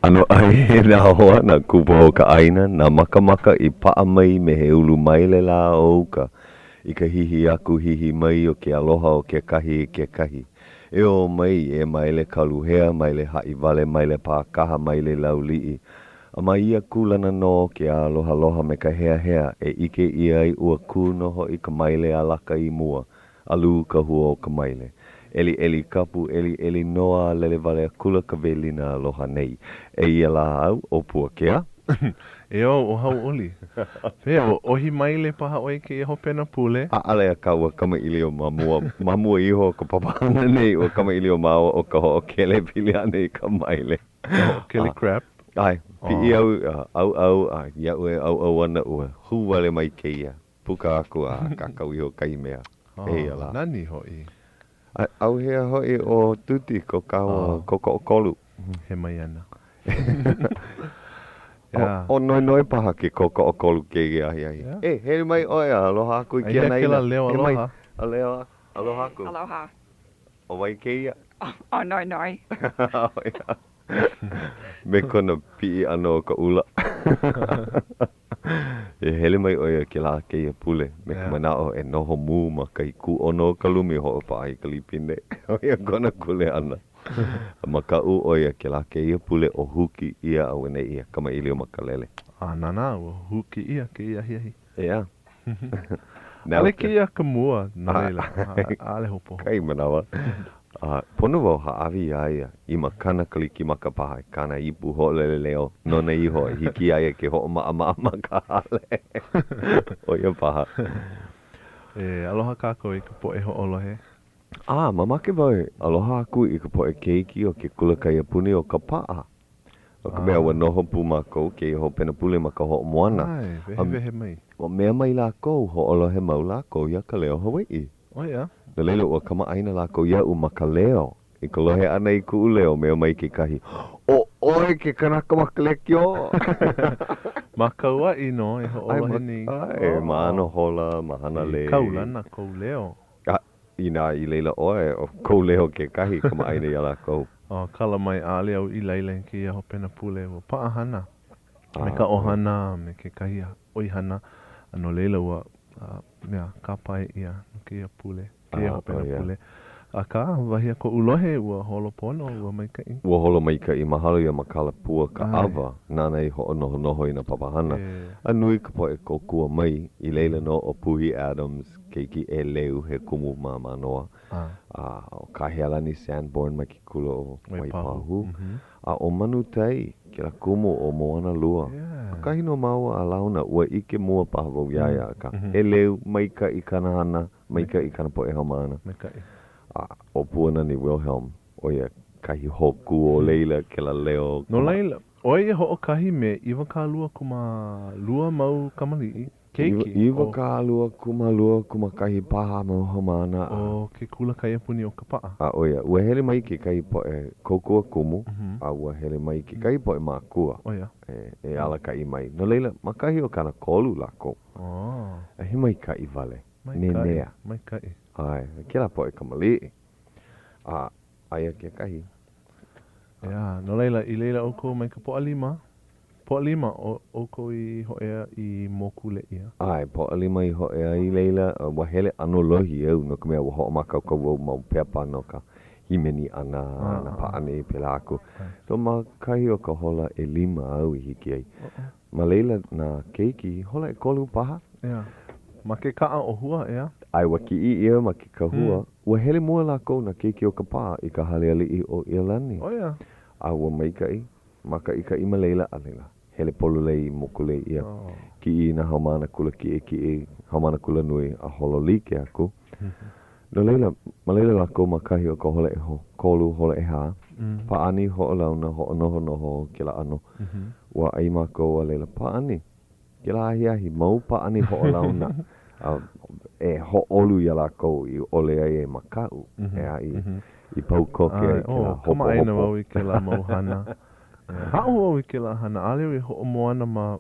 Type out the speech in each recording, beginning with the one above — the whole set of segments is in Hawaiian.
ʻAnoʻai e nā hoa, nā kupua o ka ʻāina, nā makamaka i paʻa mai me he ulu maile lā o uka i ka hihi aku hihi mai o ke aloha o kekahi i kekahi. E ō mai, e maile kaluhea, maile haʻiwale, maile pākaha, maile lauliʻi. A ma ia kūlana nō o ke ālohaloha me ka heahea e ʻike ʻia ai ua kū nō hoʻi ka maile alaka i mua A lū ka hua o ka maile. ʻEliʻeli kapu, ʻeliʻeli nō a lele wale akula ka welina aloha nei. Eia lā au, ʻo Puakea. Eia au, ʻo Hauʻoli. Pehea, ua ʻohi maile paha ʻoe i kēia hopena pule? ʻAʻole akā ua kamaʻilio ma mua, ma mua iho o ka papahana nei, ua kamaʻilio māua ʻo ka hoʻokele pili ana i ka maile. Ka hoʻokele crap? ʻAe, piʻi au, ʻauʻau, a iaʻu e ʻauʻau ana ua hū wale mai kēia. Puka aku a kākau iho kahi mea pehea lā. Nani hoʻi. A ʻauhea hoʻi ʻo Tuti ko kāua kōkoʻokolu. He mai ana. ʻO Noenoe paha ke kōkoʻokolu kēia ahiahi. E, hele mai ʻoe a aloha aku i ke anaina. Aia kēlā leo aloha. He mai, leo aloha aku. Aloha. ʻO wai kēia? ʻO Noenoe. Me kona piʻi ʻana o ka ʻula. E hele mai ʻo ia kēlā kēia pule me ka manaʻo e noho mū ma kahi kūʻono o ka lumi hoʻopaʻa i ka līpine. ʻO ia kona kuleana. A makaʻu ʻo ia kēlā kēia pule o huki ʻia auaneʻi a kamaʻilio ma ka lele. A nānā, ua huki ʻia kēia ahiahi. ʻEā. ʻAʻole kēia ka mua, no laila, ʻaʻole hopohopo. Kahi manawa, a pono wau hāʻawi iā ia i makana Kalikimaka paha i kāna ipu hoʻolele leo nona iho i hiki iā ia ke hoʻomaʻamaʻa ma ka hale. ʻO ia paha. E aloha kākou i ka poʻe hoʻolohe. A, mamake wau e aloha aku i ka poʻe keiki o ke kula kaiapuni o Kapaʻa. No ka mea, ua noho pū mākou kēia hopena pule ma ka hoʻomoana. ʻAe, wehewehe mai. Ua mea mai lākou, hoʻolohe mau lākou iā Ka Leo Hawaiʻi. ʻO ia. No laila, ua kamaʻāina lākou iaʻu ma ka leo. I ka lohe ʻana i kuʻu leo, mea mai kekahi, ʻO ʻoe ke kanaka ma ka lekiō! Ma Kauaʻi nō e hoʻolohe nei. ʻAe, ma Anahola, ma Hanalei. He kaulana kou leo. A inā i laila ʻoe, ʻo kou leo kekahi kamaʻāina iā lākou. ʻO kala mai, ʻaʻole au i laila i kēia hopena pule, ua paʻahana me ka ʻohana a me kekahi ʻoihana, a no laila ua mea kāpae ʻia no kēia pule, kēia hopena pule. Akā, wahi a koʻu lohe, ua holo pono, ua maikaʻi. Ua holo maikaʻi, mahalo iā Makalapua Kaʻawa nāna i hoʻonohonoho i nā papahana, a nui ka poʻe kōkua mai, i laila nō ʻo Puhi Adams, keiki ʻeleu, he kumu ma Mānoa, a ʻo Kahealani Sanborn mai ke kula o Waipahu, a ʻo Manu Tai, kēlā kumu o Moanalua. ʻAkahi nō māua a launa, ua ʻike mua paha wau iā ia, akā, ʻeleu, maikaʻi kāna hana, maikaʻi kāna poʻe haumāna. A ʻo Puanani Wilhelm, ʻo ia kahi hōkū o laila, kēlā leo. No laila, ʻo ia hoʻokahi me 22 mau kamaliʻi. Keiki, 21 paha mau haumāna a. O ke kula kaiapuni o Kapaʻa. A ʻo ia, ua hele mai kekahi poʻe kōkua kumu, a ua hele mai kekahi poʻe mākua e alakaʻi mai. No laila, ma kahi o 30 lākou. A he maikaʻi wale. Nenea. Maikaʻi. ʻAe, kēlā poʻe kamaliʻi. A aia kekahi. ʻEā, no laila, i laila ʻoukou mai ka Pōʻalima. Pōʻalima ʻoukou i hōʻea i Mokulēʻia. ʻAe, Pōʻalima i hōʻea i laila, ua hele ʻano lohi au no ka mea ua hoʻomākaukau wau mau pepa no ka hīmeni ʻana, nā pāʻani, pēlā aku. So ma kahi o ka hola ʻelima au i hiki ai. Ma laila nā keiki, hola ʻekolu paha. ʻEā. Ma ke kaʻa ʻōhua, ʻeā? ʻAe, ua kiʻi ʻia ma ke kahua. Ua hele mua lākou nā keiki o Kapā i ka hale aliʻi ʻo ʻIolani. ʻO ia. A ua maikaʻi. Mākaʻikaʻi ma laila, a laila, hele pololei i Mokulēʻia. Kiʻi i nā haumāna kula kiʻekiʻe, haumāna kula nui, a holo like aku. No laila, ma laila lākou ma kahi o ka hola ʻekolu, hola ʻehā, pāʻani, hoʻolauna, hoʻonohonoho, kēlā ʻano. Ua ʻai mākou a laila pāʻani. Kēlā ahiahi, mau pāʻani hoʻolauna a e hōʻolu iā lākou i ʻole ai e makaʻu, ʻeā, i, i pau koke ai kēlā hopohopo. Kamaʻāina wau i kēlā mau hana. Haʻo wau i kēlā hana. ʻAʻole au i hoʻomoana ma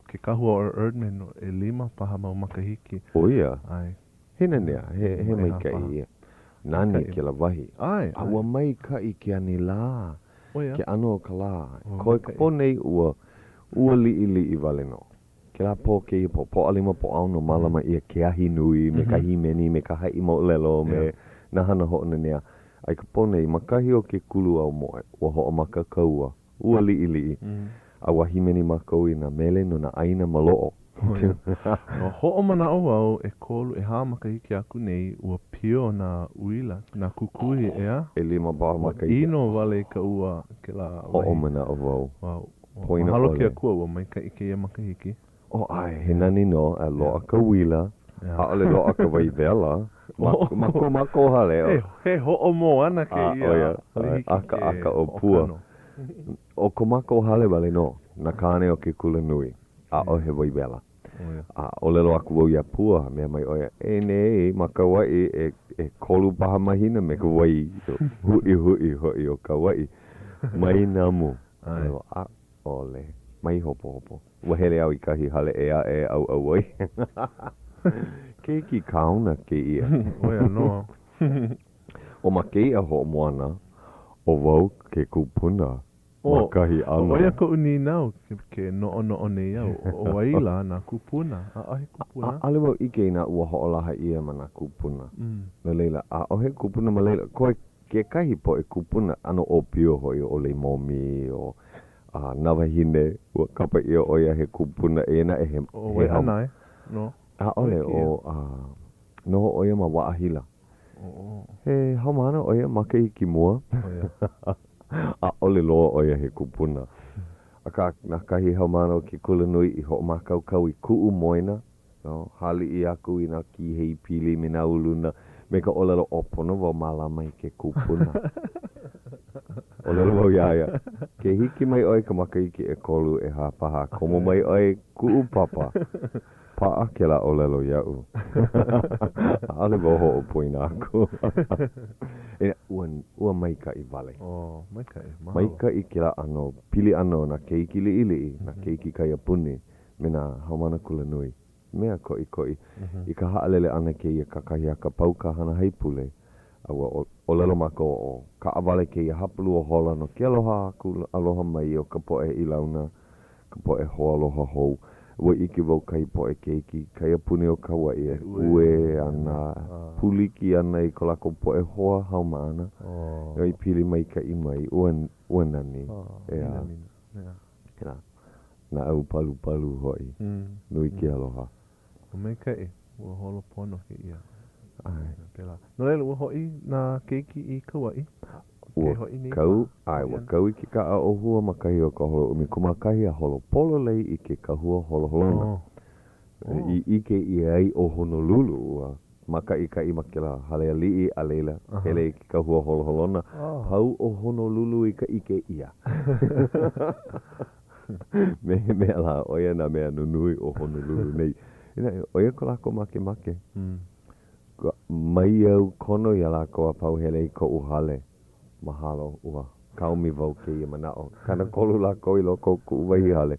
ke kahua o Erdman no ʻelima paha mau makahiki. ʻO ia? ʻAe. He nanea, he, he maikaʻi ia. Nani kēlā wahi. ʻAe, A ua maikaʻi ke anilā. Ke ʻano o ka lā. Koe ka pō nei ua ua liʻiliʻi wale nō. Kēlā pō kēia pō, Pōʻalima Pōʻaono mālama ʻia ke ahi nui me ka hīmeni, me ka haʻi moʻolelo, me nā hana hoʻonanea. A i ka pō nei, ma kahi o ke kulu aumoe, ua hoʻomaka ka ua. Ua liʻiliʻi, a ua hīmeni mākou i nā mele no nā ʻāina maloʻo. Ua hoʻomanaʻo wau ʻekolu, ʻehā makahiki aku nei, ua pio nā uila, nā kukui, ʻeā? ʻElima paha makahiki. Ua ʻino wale ka ua kēlā wahi. Hoʻomanaʻo wau. Poina ʻole. Mahalo ke Akua, ua maikaʻi kēia makahiki. Oh, ʻae, he nani nō, a loaʻa ka uila, ʻaʻole loaʻa ka wai wela ma, ma ko mākou hale. He, he hoʻomoana kēia. ʻO ia, ʻakaʻaka ʻōpua. ʻO ko mākou hale wale nō, nā kāne o ke kulanui, ʻaʻohe wai wela. A ʻōlelo aku wau iā Pua, mea mai ʻo ia, E nei, ma Kauaʻi, e, ʻekolu paha mahina me ka wai huʻihuʻi hoʻi o Kauaʻi. Mai namu. ʻAe. ʻAʻole. Mai hopohopo. Ua hele au i kahi hale ʻē aʻe e ʻauʻau ai. Keiki kaona kēia. ʻO ia nō. ʻO ma kēia hoʻomoana, ʻo wau ke kupuna ma kahi ʻano. ʻO ia koʻu nīnau ke noʻonoʻo nei au, ʻo wai lā nā kūpuna? ʻAʻohe kūpuna? ʻAʻole wau ʻike inā ua hoʻolaha ʻia ma nā kūpuna. No laila, ʻaʻohe kūpuna ma laila. Koe kekahi poʻe kūpuna ʻano ʻōpio hoʻi, ʻo Leimomi, ʻo Nāwahine, ua kapa ʻia ʻo ia he kupuna, eia naʻe he. ʻO Waiʻanae nō. ʻAʻole, ʻo, noho ʻo ia ma Waʻahila. He haumāna ʻo ia makahiki mua. ʻAʻole loa ʻo ia he kupuna. Akā, na kahi haumāna o ke kulanui i hoʻomākaukau i kuʻu moena, no, hāliʻi aku i nā kīhei pili me nā uluna, me ka ʻōlelo ʻo pono wau mālama i ke kupuna. ʻŌlelo wau iā ia, Ke hiki mai ʻoe i ka makahiki ʻekolu, ʻehā paha, komo mai ʻoe i kuʻu papa. Paʻa kēlā ʻōlelo iaʻu. ʻAʻole wau hoʻopoina aku. Ua, ua maikaʻi wale. Oh, maikaʻi. Mahalo. Maikaʻi kēlā ʻano pili ʻana o nā keiki liʻiliʻi, nā keiki kaiapuni, me nā haumāna kulanui. Mea koʻikoʻi. I ka haʻalele ʻana kēia kakahiaka pau ka hana haipule, a ua ʻōlelo mākou ʻo kaʻawale kēia hapalua hola no ke aloha aku aloha mai o ka poʻe i launa ka poʻe hoaaloha hou. Ua ʻike wau kahi poʻe keiki kaiapuni o Kauaʻi e uē ana, pūliki ana i ko lākou poʻe hoa haumāna, i pili maikaʻi mai, ua, ua nani, ʻeā. Kēlā naʻau palupalu hoʻi, nui ke aloha. Ua maikaʻi, ua holo pono kēia. ʻAe. Pēlā. No laila, ua hoʻi nā keiki i Kauaʻi. Ua kau, ʻae, ua kau i ke kaʻa ʻōhua ma kahi o ka holo 11 a holo pololei i ke kahua holoholona. I ʻike ʻia ai ʻo Honolulu, ua mākaʻikaʻi ma kēlā hale aliʻi, a laila, hele i ke kahua holoholona, pau ʻo Honolulu i ka ʻike ʻia. Me he mea lā, ʻo ia nā mea nunui o Honolulu nei. Inā, ʻo ia ko lākou makemake. Mai au kono iā lākou a pau hele i koʻu hale. Mahalo, ua kaomi wau kēia manaʻo. 30 lākou i loko o kuʻu wahi hale.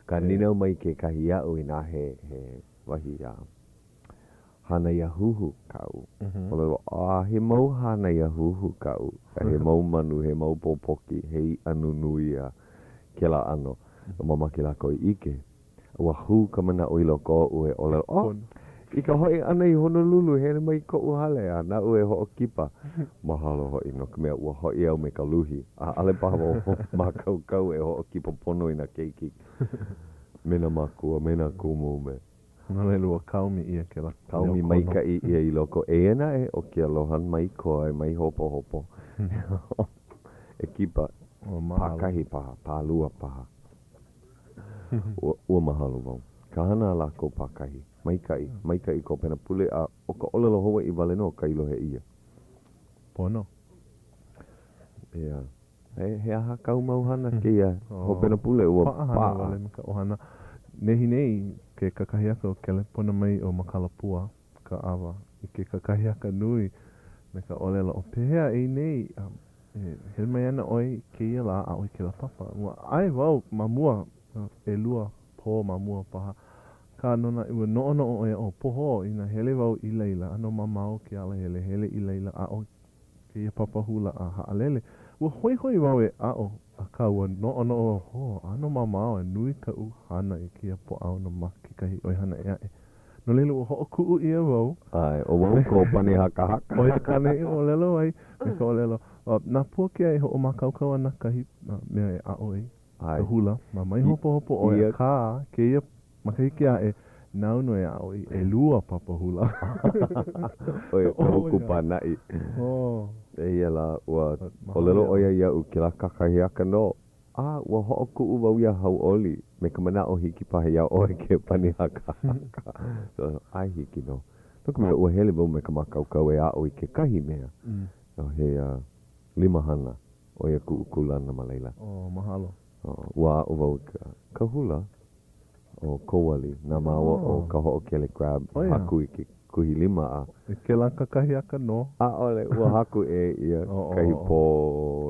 Akā nīnau mai kekahi iaʻu inā he, he wahi a hānaiahuhu kaʻu. ʻŌlelo, a he mau hānaiahuhu kaʻu. He mau manu, he mau pōpoki, he iʻa nunui a kēlā ʻano. Mamake lākou i ʻike. Ua hū ka manaʻo i loko oʻu e ʻōlelo, Oh, i ka hoʻi ʻana i Honolulu, hele mai i koʻu hale a naʻu e hoʻokipa. Mahalo hoʻi, no ka mea, ua hoʻi au me ka luhi, a ʻaʻole paha wau mākaukau e hoʻokipa pono i nā keiki me nā mākua, me nā kumu, me. No laila, ua kaomi ʻia kēlā leo kono. Kaomi maikaʻi ʻia i loko. Eia naʻe, ʻo ke aloha mai koe, mai hopohopo. E kipa, pākahi paha, pālua paha. Ua, ua mahalo wau. Ka hana a lākou pākahi. Maikaʻi, maikaʻi ka hopena pule a ʻo ka ʻōlelo Hawaiʻi wale nō ka i lohe ʻia. Pono. ʻEā. He, he aha kāu mau hana kēia hopena pule? Ua paʻa. Paʻahana wale me ka ʻohana. Nehinei ke kakahiaka ua kelepona mai ʻo Makalapua Kaʻawa i ke kakahiaka nui me ka ʻōlelo, ʻO pehea e nei, e hele mai ana ʻoe i kēia lā a ʻoe kēlā papa. Ua ʻae wau ma mua, ʻelua pō ma mua paha. Akā nō naʻe, ua noʻonoʻo ʻo ia, ʻo pohō, inā hele wau i laila, ʻano mamao ke alahele, hele i laila a ʻo kēia papa hula a haʻalele. Ua hoihoi wau e aʻo, akā ua noʻonoʻo wau, hō, ʻano mamao a nui kaʻu hana i kēia Pōʻaono ma kekahi ʻoihana ʻē aʻe. No laila, ua hoʻokuʻu ʻia wau. ʻAe, ʻo wau kō pani hakahaka. ʻO ia kāna i ʻōlelo ai me ka ʻōlelo, Na Puakea e hoʻomākaukau ana kahi mea e aʻo ai ka hula. Ma mai hopohopo ʻoe, akā, kēia makahiki aʻe, nāu nō e aʻo i ʻelua papa hula. ʻO ia ka uku pānaʻi. Eia lā, ua ʻōlelo ʻo ia iaʻu kēlā kakahiaka nō, a ua hoʻokuʻu wau iā Hauʻoli me ka manaʻo hiki paha iā ʻoe ke pani hakahaka. So, ʻae hiki nō. No ka mea, ua hele wau me ka mākaukau e aʻo i kekahi mea. He limahana ʻo ia kuʻu kūlana ma laila. Oh, mahalo. Ua aʻo wau i ka hula ʻo Kowali, na māua ʻo Kahoʻokele Crabbe i haku i ke kuhi lima a. I kēlā kakahiaka nō? ʻAʻole, ua haku ʻē ʻia kahi pō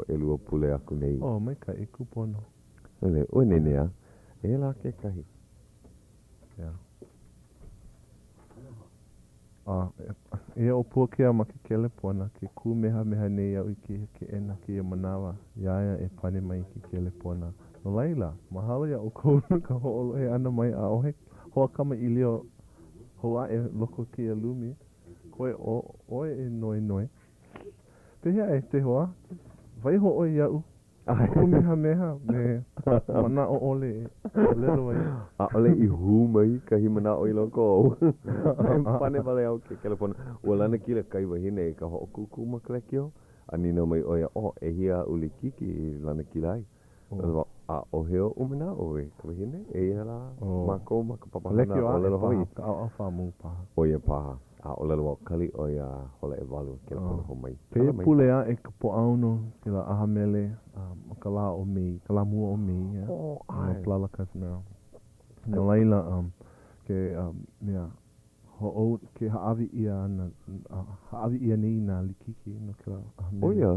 ʻelua pule aku nei. Oh, maikaʻi, kūpono. ʻAʻole, ua nenea. Eia lā kekahi. Yeah. A, eia ʻo Puakea ma ke kelepona, ke kūmehameha nei au i kēia keʻena kēia manawa, iā ia e pane mai i ke kelepona. No laila, mahalo iā ʻoukou no ka hoʻolohe ʻana mai ʻaʻohe hoa kamaʻilio hou aʻe loko o kēia lumi, koe ʻo ʻoe e noenoe. Pehea e te hoa? Waiho ʻoe iaʻu Kūmehameha me manaʻo ʻole e ʻōlelo ai. ʻAʻole i hū mai kahi manaʻo i loko ou. Pane wale au ke kelepona. Ua lanakila kahi wahine i ka hoʻokūkū ma ka lekiō, a nīnau mai ʻo ia, Oh, ʻehia aʻu likiki i lanakila ai? ʻAʻohe oʻu manaʻo e ka wahine, eia lā mākou ma ka papahana ʻōlelo Hawaiʻi. Ka ʻaoʻao FAMU paha. ʻO ia paha. A ʻōlelo wau, kali ʻoe iā hola ʻewalu e kelepona hou mai. Kēia pule aʻe ka Pōʻaono, kēlā ʻaha mele ma ka lā o Mei, ka lā mua o Mei, ʻeā? No Palala Cazimero. No laila, ke mea, hoʻou, ke hāʻawi ʻia ana, hāʻawi ʻia nei nā likiki no kēlā ʻaha mele. ʻO ia,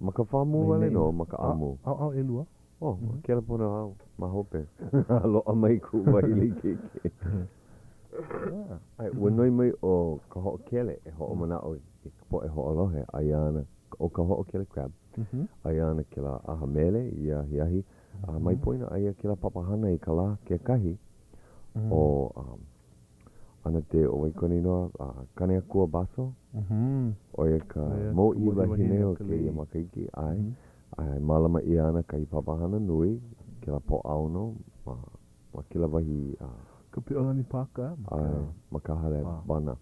ma ka FAMU wale nō, ma ka ʻAMU. ʻAoʻao ʻelua. Oh, kelepona au ma hope. Loaʻa mai kuʻu wahi likiki. ʻAe, ua noi mai ʻo Kahoʻokele e hoʻomanaʻo i ka poʻe hoʻolohe, aia ana ʻo Kahoʻokele Crabbe, aia ana kēlā ʻaha mele i ia ahiahi, a mai poina aia kēlā papahana i ka lā kekahi ʻo ʻAnatē ʻo wai kona inoa, Kaneakua Basso, ʻo ia ka mōʻī wahine o kēia makahiki, ʻae, a e mālama ʻia ana kahi papahana nui kēlā Pōʻaono ma ma kēlā wahi a. Kapiʻolani Pāka. ʻAe, ma ka hale bana.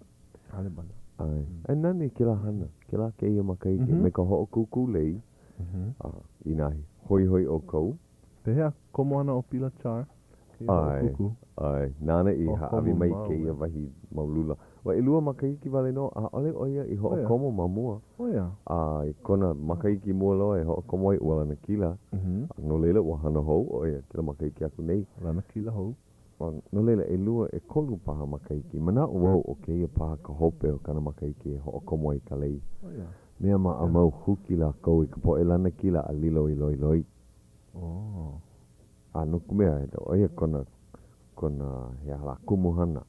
Hale bana. ʻAe. E nani kēlā hana, kēlā kēia makahiki me ka hoʻokūkū lei, a inā hoihoi ʻoukou. Pehea, komo ana ʻo Pila Char kēia hoʻokūkū? ʻAe, nāna i hāʻawi mai kēia wahi mau lula. Ua ʻelua makahiki wale nō, ʻaʻole ʻo ia i hoʻokomo ma mua. A i kona makahiki mua loa e hoʻokomo ai, ua lanakila. A no laila, ua hana hou ʻo ia kēlā makahiki aku nei. Lanakila hou. A no laila, ʻelua, ʻekolu paha makahiki. Manaʻo wau ʻo kēia paha ka hope o kāna makahiki e hoʻokomo ai i ka lei. Mea maʻamau, huki lākou i ka poʻe lanakila a lilo i loiloi. A no ka mea, ʻo ia kona, kona, he aha lā, kumuhana,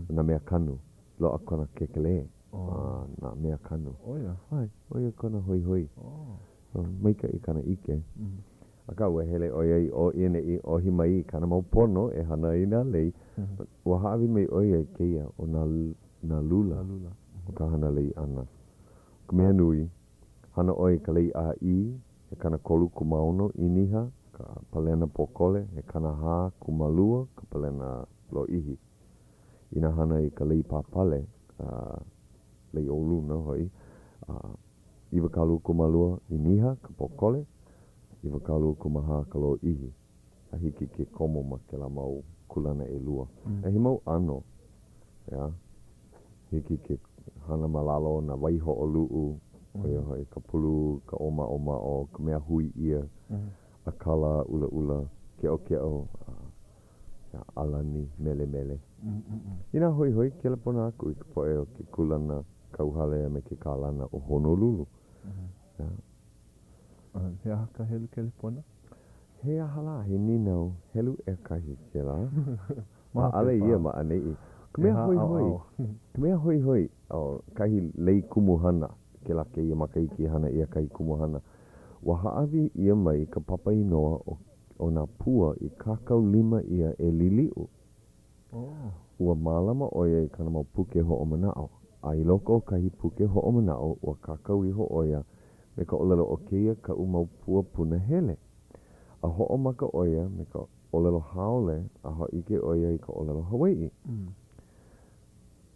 nā mea kanu, loaʻa kona kēkelē ma nā mea kanu. ʻO ia? ʻAe, ʻo ia kona hoihoi. Maikaʻi kāna ʻike. Akā, ua hele ʻo ia i ʻō i ʻaneʻi, ʻohi mai i kāna mau pono e hana ai nā lei. Ua hāʻawi mai ʻo ia i kēia, ʻo nā, nā lula o ka hana lei ʻana. Ka mea nui, hana ʻoe i ka lei ʻāʻī, he 30 kūmāono ʻīniha ka palena pōkole, he 40 kūmālua ka palena lōʻihi. Inā hana i ka lei pāpale, ka lei o luna hoʻi, a 22 ʻīniha ka pōkole, 24 ka lōʻihi, a hiki ke komo ma kēlā mau kūlana ʻelua. A he mau ʻano, ʻeā? Hiki ke hana ma lalo o nā waihoʻoluʻu, ʻo ia hoʻi ka pulu, ka ʻōmaʻomaʻo, ka mea hui ʻia, ʻākala, ʻulaʻula, keʻokeʻo, a ʻalani, melemele. Inā hoihoi, kelepona aku i ka poʻe o ke kūlana kauhale a me ke kalana o Honolulu. He aha ka helu kelepona? He aha lā, he nīnau helu ʻekahi kēlā. ʻAʻole ia ma ʻaneʻi. Ka mea hoihoi, ka mea hoihoi, ʻo kahi lei kumuhana, kēlā kēia makahiki hana ʻia kahi kumuhana. Ua hāʻawi ʻia mai ka papa inoa o o nā pua i kākau lima ʻia e Liliʻu. Ua mālama ʻo ia i kāna mau puke hoʻomanaʻo, a i loko o kahi puke hoʻomanaʻo, ua kākau iho ʻo ia me ka ʻōlelo ʻo kēia kaʻu mau pua punahele. A hoʻomaka ʻo ia me ka ʻōlelo haole a hōʻike ʻo ia i ka ʻōlelo Hawaiʻi.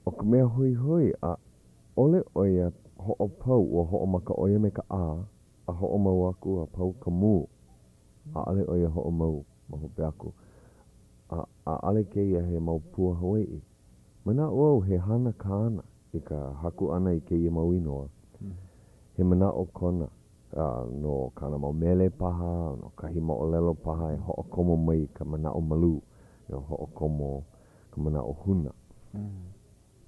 ʻO ka mea hoihoi, ʻaʻole ʻo ia hoʻopau, ua hoʻomaka ʻo ia me ka ʻā, a hoʻomau aku a pau ka mū. ʻAʻole ʻo ia hoʻomau ma hope aku. A ʻaʻole kēia he mau pua Hawaiʻi. Manaʻo au he hana kāna i ka haku ʻana i kēia mau inoa. He manaʻo kona no kāna mau mele paha, no kahi moʻolelo paha e hoʻokomo mai i ka manaʻo malū, e hoʻokomo ka manaʻo huna.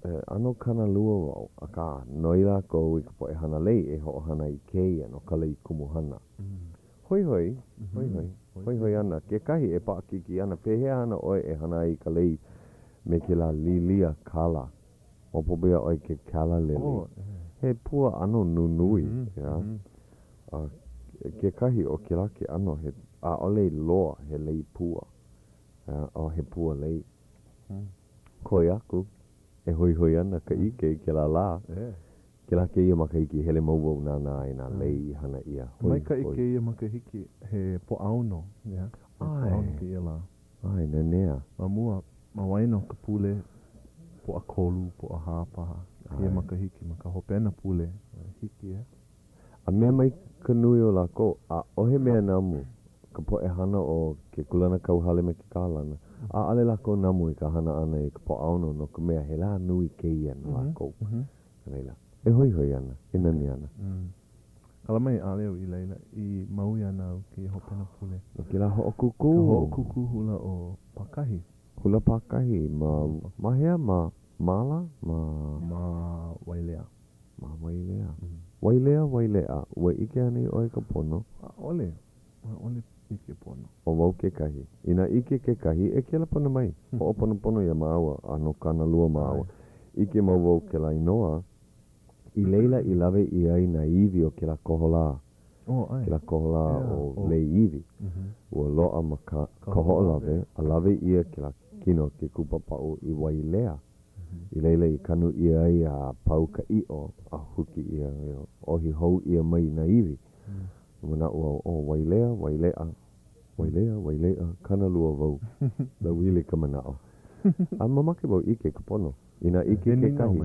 E ʻano kānalua wau, akā, noi lākou i ka poʻe hana lei e hoʻohana i kēia no ka lei kumuhana. Hoihoi, hoihoi, hoihoi ana kekahi e paʻakikī ana pehea ana ʻoe e hana ai i ka lei me kēlā līlia kala. Maopopo iā ʻoe ke calla lily. He pua ʻano nunui, ʻeā. A kekahi ʻo kēlā ke ʻano he ʻaʻole loa he lei pua, ʻeā, ʻo he pua lei. Koe aku, e hoihoi ana ka ʻike i kēlā lā. Kēlā kēia makahiki hele mau wau nānā i nā lei i hana ʻia. Hoihoi. Maikaʻi kēia makahiki, he Pōʻaono, ʻeā? He Pōʻaono kēia lā. ʻAe, nanea. Ma mua, ma waena o ka pule, Pōʻakolu, Pōʻahā paha, kēia makahiki ma ka hopena pule, hiki, ʻeā? A mea mai ka nui o lākou, ʻaʻohe mea namu ka poʻe hana o ke kūlanakauhale me ke kalana. ʻAʻole lākou namu i ka hana ʻana i ka Pōʻaono no ka mea, he lā nui kēia no lākou. No laila, e hoihoi ana, e nani ana. Kala mai, ʻaʻole au i laila, i Maui ana au kēia hopena pule. No kēlā hoʻokūkū. Ka hoʻokūkū hula ʻo Pākahi. Hula Pākahi, ma, ma hea? Ma Māla? Ma. Ma Wailea. Ma Wailea. Wailea, Waileʻa, ua ʻike anei ʻoe i ka pono? ʻAʻole. ʻAʻole ʻike pono. ʻO wau kekahi. Inā ʻike kekahi, e kelepona mai. Hoʻoponopono iā māua, ʻano kānalua māua. ʻIke mau wau kēlā inoa, i laila i lawe ʻia ai nā iwi o kēlā koholā. Kēlā koholā ʻo Lei Iwi. Ua loaʻa ma ka Kahoʻolawe, a lawe ʻia kēlā kino ke kupapaʻu i Wailea. I laila i kanu ʻia ai a pau ka ʻiʻo, a huki ʻia, ʻohi hou ʻia mai nā iwi. Manaʻo au, ʻo Wailea, Waileʻa, Wailea, Waileʻa, kānalua wau, lauili ka manaʻo. A mamake wau ʻike ka pono. Inā ʻike kekahi,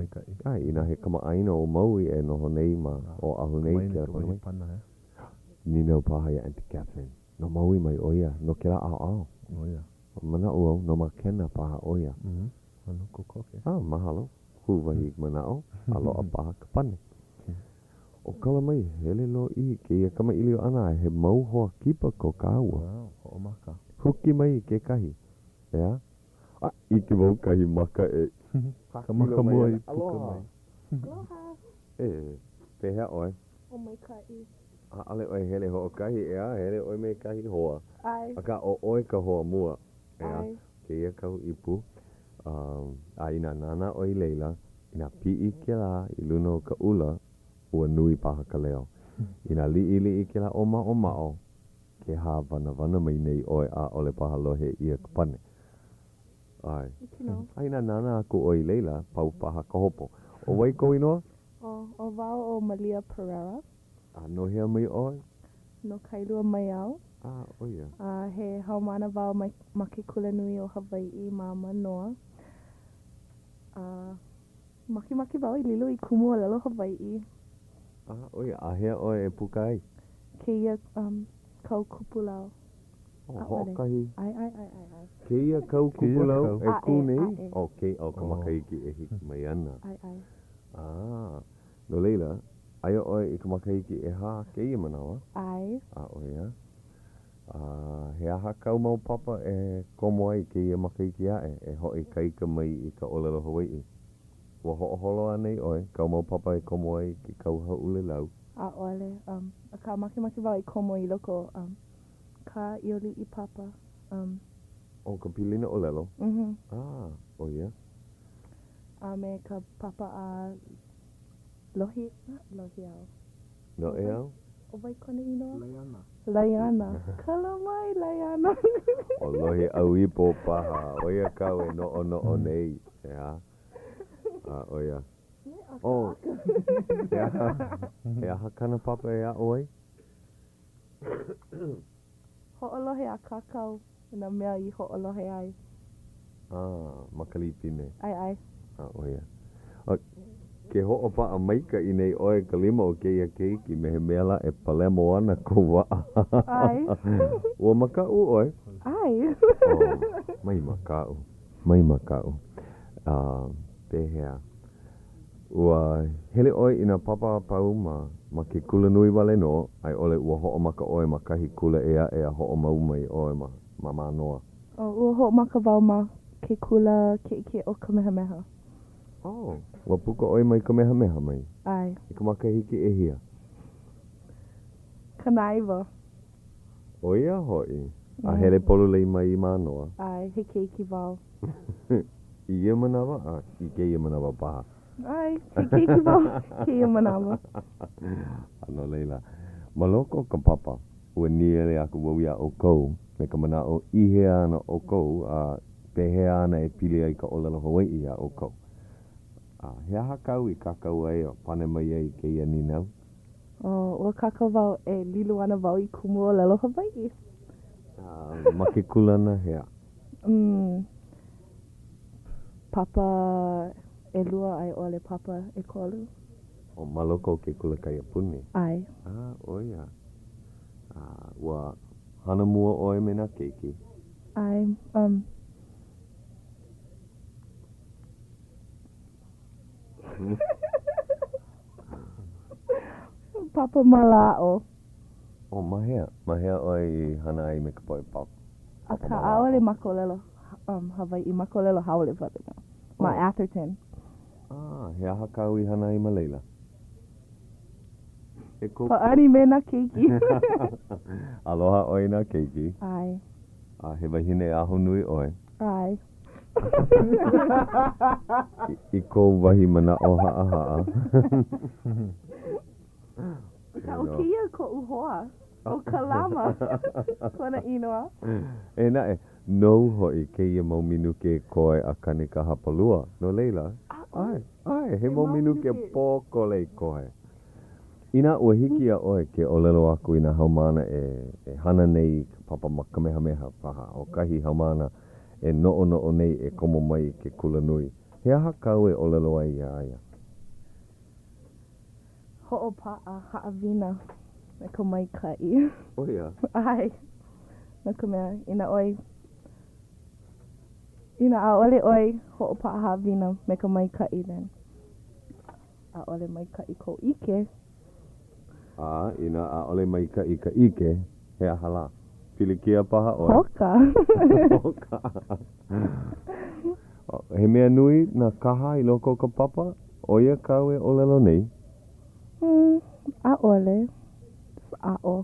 ʻae, inā he kamaʻāina o Maui e noho nei ma Oʻahu nei, kelepona mai. Nīnau paha iā Aunty Catherine, no Maui mai ʻo ia, no kēlā ʻaoʻao. Manaʻo au, no Makena paha ʻo ia. ʻAno kokoke. A, mahalo. Hū wahi manaʻo, a loaʻa paha ka pane. ʻO kala mai, hele lōʻihi kēia kamaʻilio ʻana a he mau hoa kipa ko kāua. Wow, hoʻomaka. Huki mai kekahi, ʻeā? A, ʻike wau kahi maka e Ka maka mua i puka mai. Aloha. E, pehea ʻoe? ʻO maikaʻi. ʻAʻole ʻoe hele hoʻokahi, ʻeā, hele ʻoe me kahi hoa. ʻAe. Akā, ʻo ʻoe ka hoa mua, ʻeā? ʻAe. Kēia kau ipu, a inā nānā ʻoe i laila, inā piʻi kēlā i luna o ka ula, ua nui paha ka leo. Inā liʻiliʻi kēlā ʻōmaʻomaʻo, ke hāwanawana mai nei ʻoe ʻaʻole paha lohe ʻia ka pane. ʻAe. A inā nānā aku ʻoe i laila, pau paha ka hopo. ʻO wai kou inoa? ʻO wau ʻo Malia Perera. A no hea mai ʻoe? No Kailua mai au. A, ʻo ia. A he haumāna wau mai ma ke Kulanui o Hawaiʻi ma Manoa. A makemake wau i lilo i kumu ʻōlelo Hawaiʻi. A, ʻo ia. A hea ʻoe e puka ai? Kēia um, kau kupulau. Oh, hoʻokahi. ʻAe, ʻae, ʻae, ʻae, ʻae. Kēia kau kupulau e kū nei? ʻO kē, ʻo ka makahiki e hiki mai ana. ʻAe, ʻae. A, no laila, aia ʻoe i ka makahiki ʻehā kēia manawa? ʻAe. A, ʻo ia. A, he aha kāu mau papa e komo ai kēia makahiki aʻe e hoʻoikaika mai i ka ʻōlelo Hawaiʻi? Ua hoʻoholo anei ʻoe kāu mau papa e komo ai i ke kau hāʻulelau? ʻAʻole. Um, akā makemake wau i komo i loko um, kā ʻIoliʻi papa. Um. ʻO ka pilina ʻōlelo? Mhm. A, ʻo ia. A me ka papa a Lohi, Lohiau. Noʻeau? ʻO wai kona inoa? Laiana. Laiana. Kala mai, Laiana. ʻO Lohiʻau Ipo paha, ʻo ia kāu e noʻonoʻo nei, ʻeā? A ʻo ia. Oh, he aha, he aha kāna papa e aʻo ai? Hoʻolohe a kākau i nā mea i hoʻolohe ai. Ah, ma ka lipine. ʻAe, ʻae. A ʻo ia. A, ke hoʻopaʻa maikaʻi nei ʻoe i ka lima o kēia keiki me he mea lā e palemo ana kou waʻa. ʻAe. Ua makaʻu ʻoe? ʻAe. Oh, mai makaʻu. Mai makaʻu. A, pehea? Ua hele ʻoe i nā papa a pau ma ma ke kulanui wale nō, a i ʻole ua hoʻomaka ʻoe ma kahi kula ʻē aʻe a hoʻomau mai ʻoe ma ma Mānoa? Oh, ua hoʻomaka wau ma ke kula kiʻekiʻe ʻo Kamehameha. Oh, ua puka ʻoe mai Kamehameha mai? ʻAe. I ka makahiki ʻehia? 90. ʻO ia hoʻi, a hele pololei mai i Mānoa. ʻAe, he keiki wau. I ia manawa, a i kēia manawa paha. ʻAe, he keiki wau i kēia manawa. A no laila, ma loko o ka papa, ua nīele aku wau iā ʻoukou me ka manaʻo i hea ana ʻoukou a pehea ana e pili ai ka ʻōlelo Hawaiʻi iā ʻoukou. A he aha kāu i kākau ai a pane mai ai i kēia nīnau? Oh, ua kākau wau e lilo ana wau i kumu ʻōlelo Hawaiʻi. A ma ke kūlana hea? Mm, papa ʻelua a i ʻole papa ʻekolu. Oh, ma loko o ke kula kaiapuni? ʻAe. Ah, ʻo ia. A ua hana mua ʻoe me nā keiki? ʻAe, um. Papa mālaaʻo. Oh, ma hea? Ma hea ʻoe i hana ai me ka poʻe papa Akā, mālaaʻo? ʻaʻole ma ka ʻōlelo um, Hawaiʻi, ma ka ʻōlelo haole wale nō. Ma Oh. Atherton. Ah, he aha kāu i hana ai ma laila? He kōkua. Pāʻani me nā keiki. Aloha ʻoe i nā keiki. ʻAe. A he wahine ahonui ʻoe. ʻAe. I kou wahi manaʻo haʻahaʻa. Akā, ʻo kēia koʻu hoa, ʻo Kalama kona inoa. E naʻe, nou hoʻi kēia mau minuke koe a kani ka hapalua, no laila, ʻae, ʻae, he mau minuke pōkole i koe. Inā ua hiki iā ʻoe ke ʻōlelo aku i nā haumāna e e hana nei i ka papa ma Kamehameha paha, ʻo kahi haumāna e noʻonoʻo nei e komo mai i ke kulanui, he aha kāu e ʻōlelo ai iā ia? Hoʻopaʻa haʻawina me ka maikaʻi. ʻO ia? ʻAe. No ka mea, inā ʻoe, inā ʻaʻole ʻoe hoʻopaʻa haʻawina me ka maikaʻi, then ʻaʻole maikaʻi kou ʻike. A inā ʻaʻole maikaʻi ka ʻike, he aha lā? Pilikia paha ʻoe? Hoka. Hoka. He mea nui nā kaha i loko o ka papa? ʻO ia kāu e ʻōlelo nei? Mm, ʻaʻole. Just aʻo.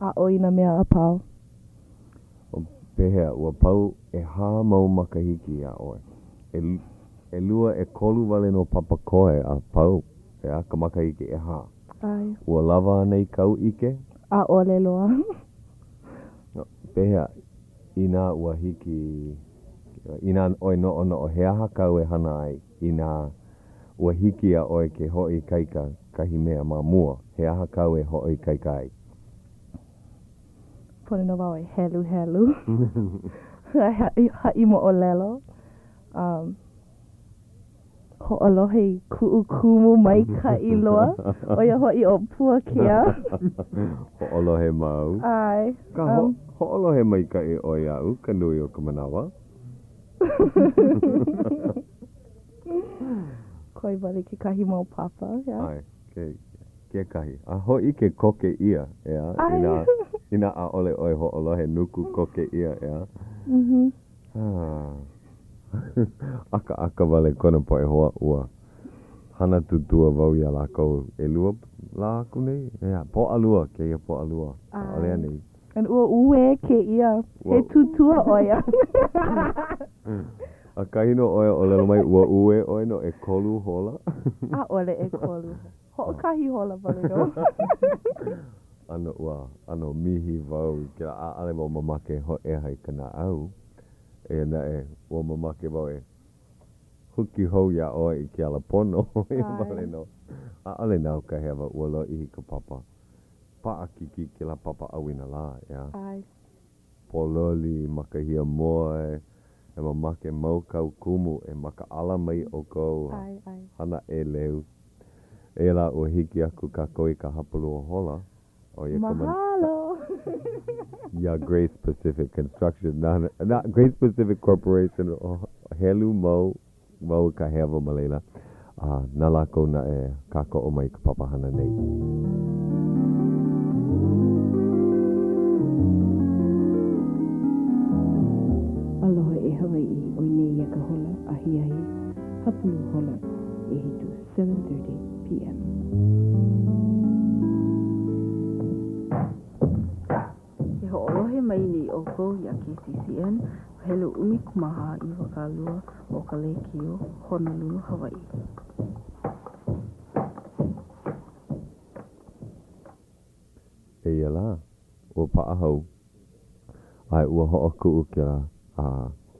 Aʻo i nā mea a pau. Pehea, ua pau ʻehā mau makahiki iā ʻoe? ʻElua, ʻekolu wale nō papa koe a pau, ʻeā, ka makahiki ʻehā. ʻAe. Ua lawa anei kāu ʻike? ʻAʻole loa. Pehea, inā ua hiki, inā ʻoe noʻonoʻo, he aha kāu e hana ai inā ua hiki iā ʻoe ke hoʻoikaika kahi mea ma mua, he aha kāu e hoʻoikaika ai? Pono nō wau e heluhelu a haʻi moʻolelo. Um, hoʻolohe i kuʻu kumu maikaʻi loa, ʻo ia hoʻi ʻo Puakea. Hoʻolohe mau. ʻAe. Ka ho hoʻolohe maikaʻi ʻoe iaʻu ka nui o ka manawa. Koe wale kekahi mau papa, yeah. ʻAe, ke kekahi. A hōʻike koke ʻia, ʻeā, inā, inā ʻaʻole ʻoe hoʻolohe nuku koke ʻia, ʻeā. Mhm. ʻAkaʻaka wale kona poʻe hoa ua hana tutua wau iā lākou ʻelua lā aku nei, ʻeā, Pōʻalua kēia Pōʻalua, ʻaʻole anei? And ua uē kēia, he tutua ʻo ia. ʻAkahi nō ʻoe a ʻōlelo mai ua uē ʻoe no ʻekolu hola. ʻAʻole ʻekolu, hoʻokahi hola wale nō. ʻano ua ʻano mihi wau i kēlā, ʻaʻole wau mamake e hōʻeha i ka naʻau, eia naʻe, ua mamake wau e huki hou iā ʻoe i ke ala pono, ʻoia wale nō. ʻAʻole nau ka hewa, ua lōʻihi ka papa. Paʻakikī kēlā papa ʻauinalā, ʻeā? ʻAe. Pōloli ma ka hiamoe, e mamake mau kāu kumu e makaʻala mai ʻoukou a hana ʻeleu. Eia lā ua hiki aku kākou i ka hapalua hola, ʻo ia ka Mahalo! Iā Grace Pacific Construction, nā, nā, Grace Pacific Corporation, helu mau Mau ka hewa ma laila, a na lākou naʻe kākoʻo mai i ka papahana nei. Aloha e Hawaiʻi, ʻoi nei ia ka hola ahiahi hapulu hola ʻehiku, 7:30 PM. Ke hoʻolohe mai nei ʻoukou iā KCCN, helu 14 20 o ka lēkiō Honolulu, Hawaiʻi. Eia lā, ua paʻa hou, a ua hoʻokuʻu kēlā a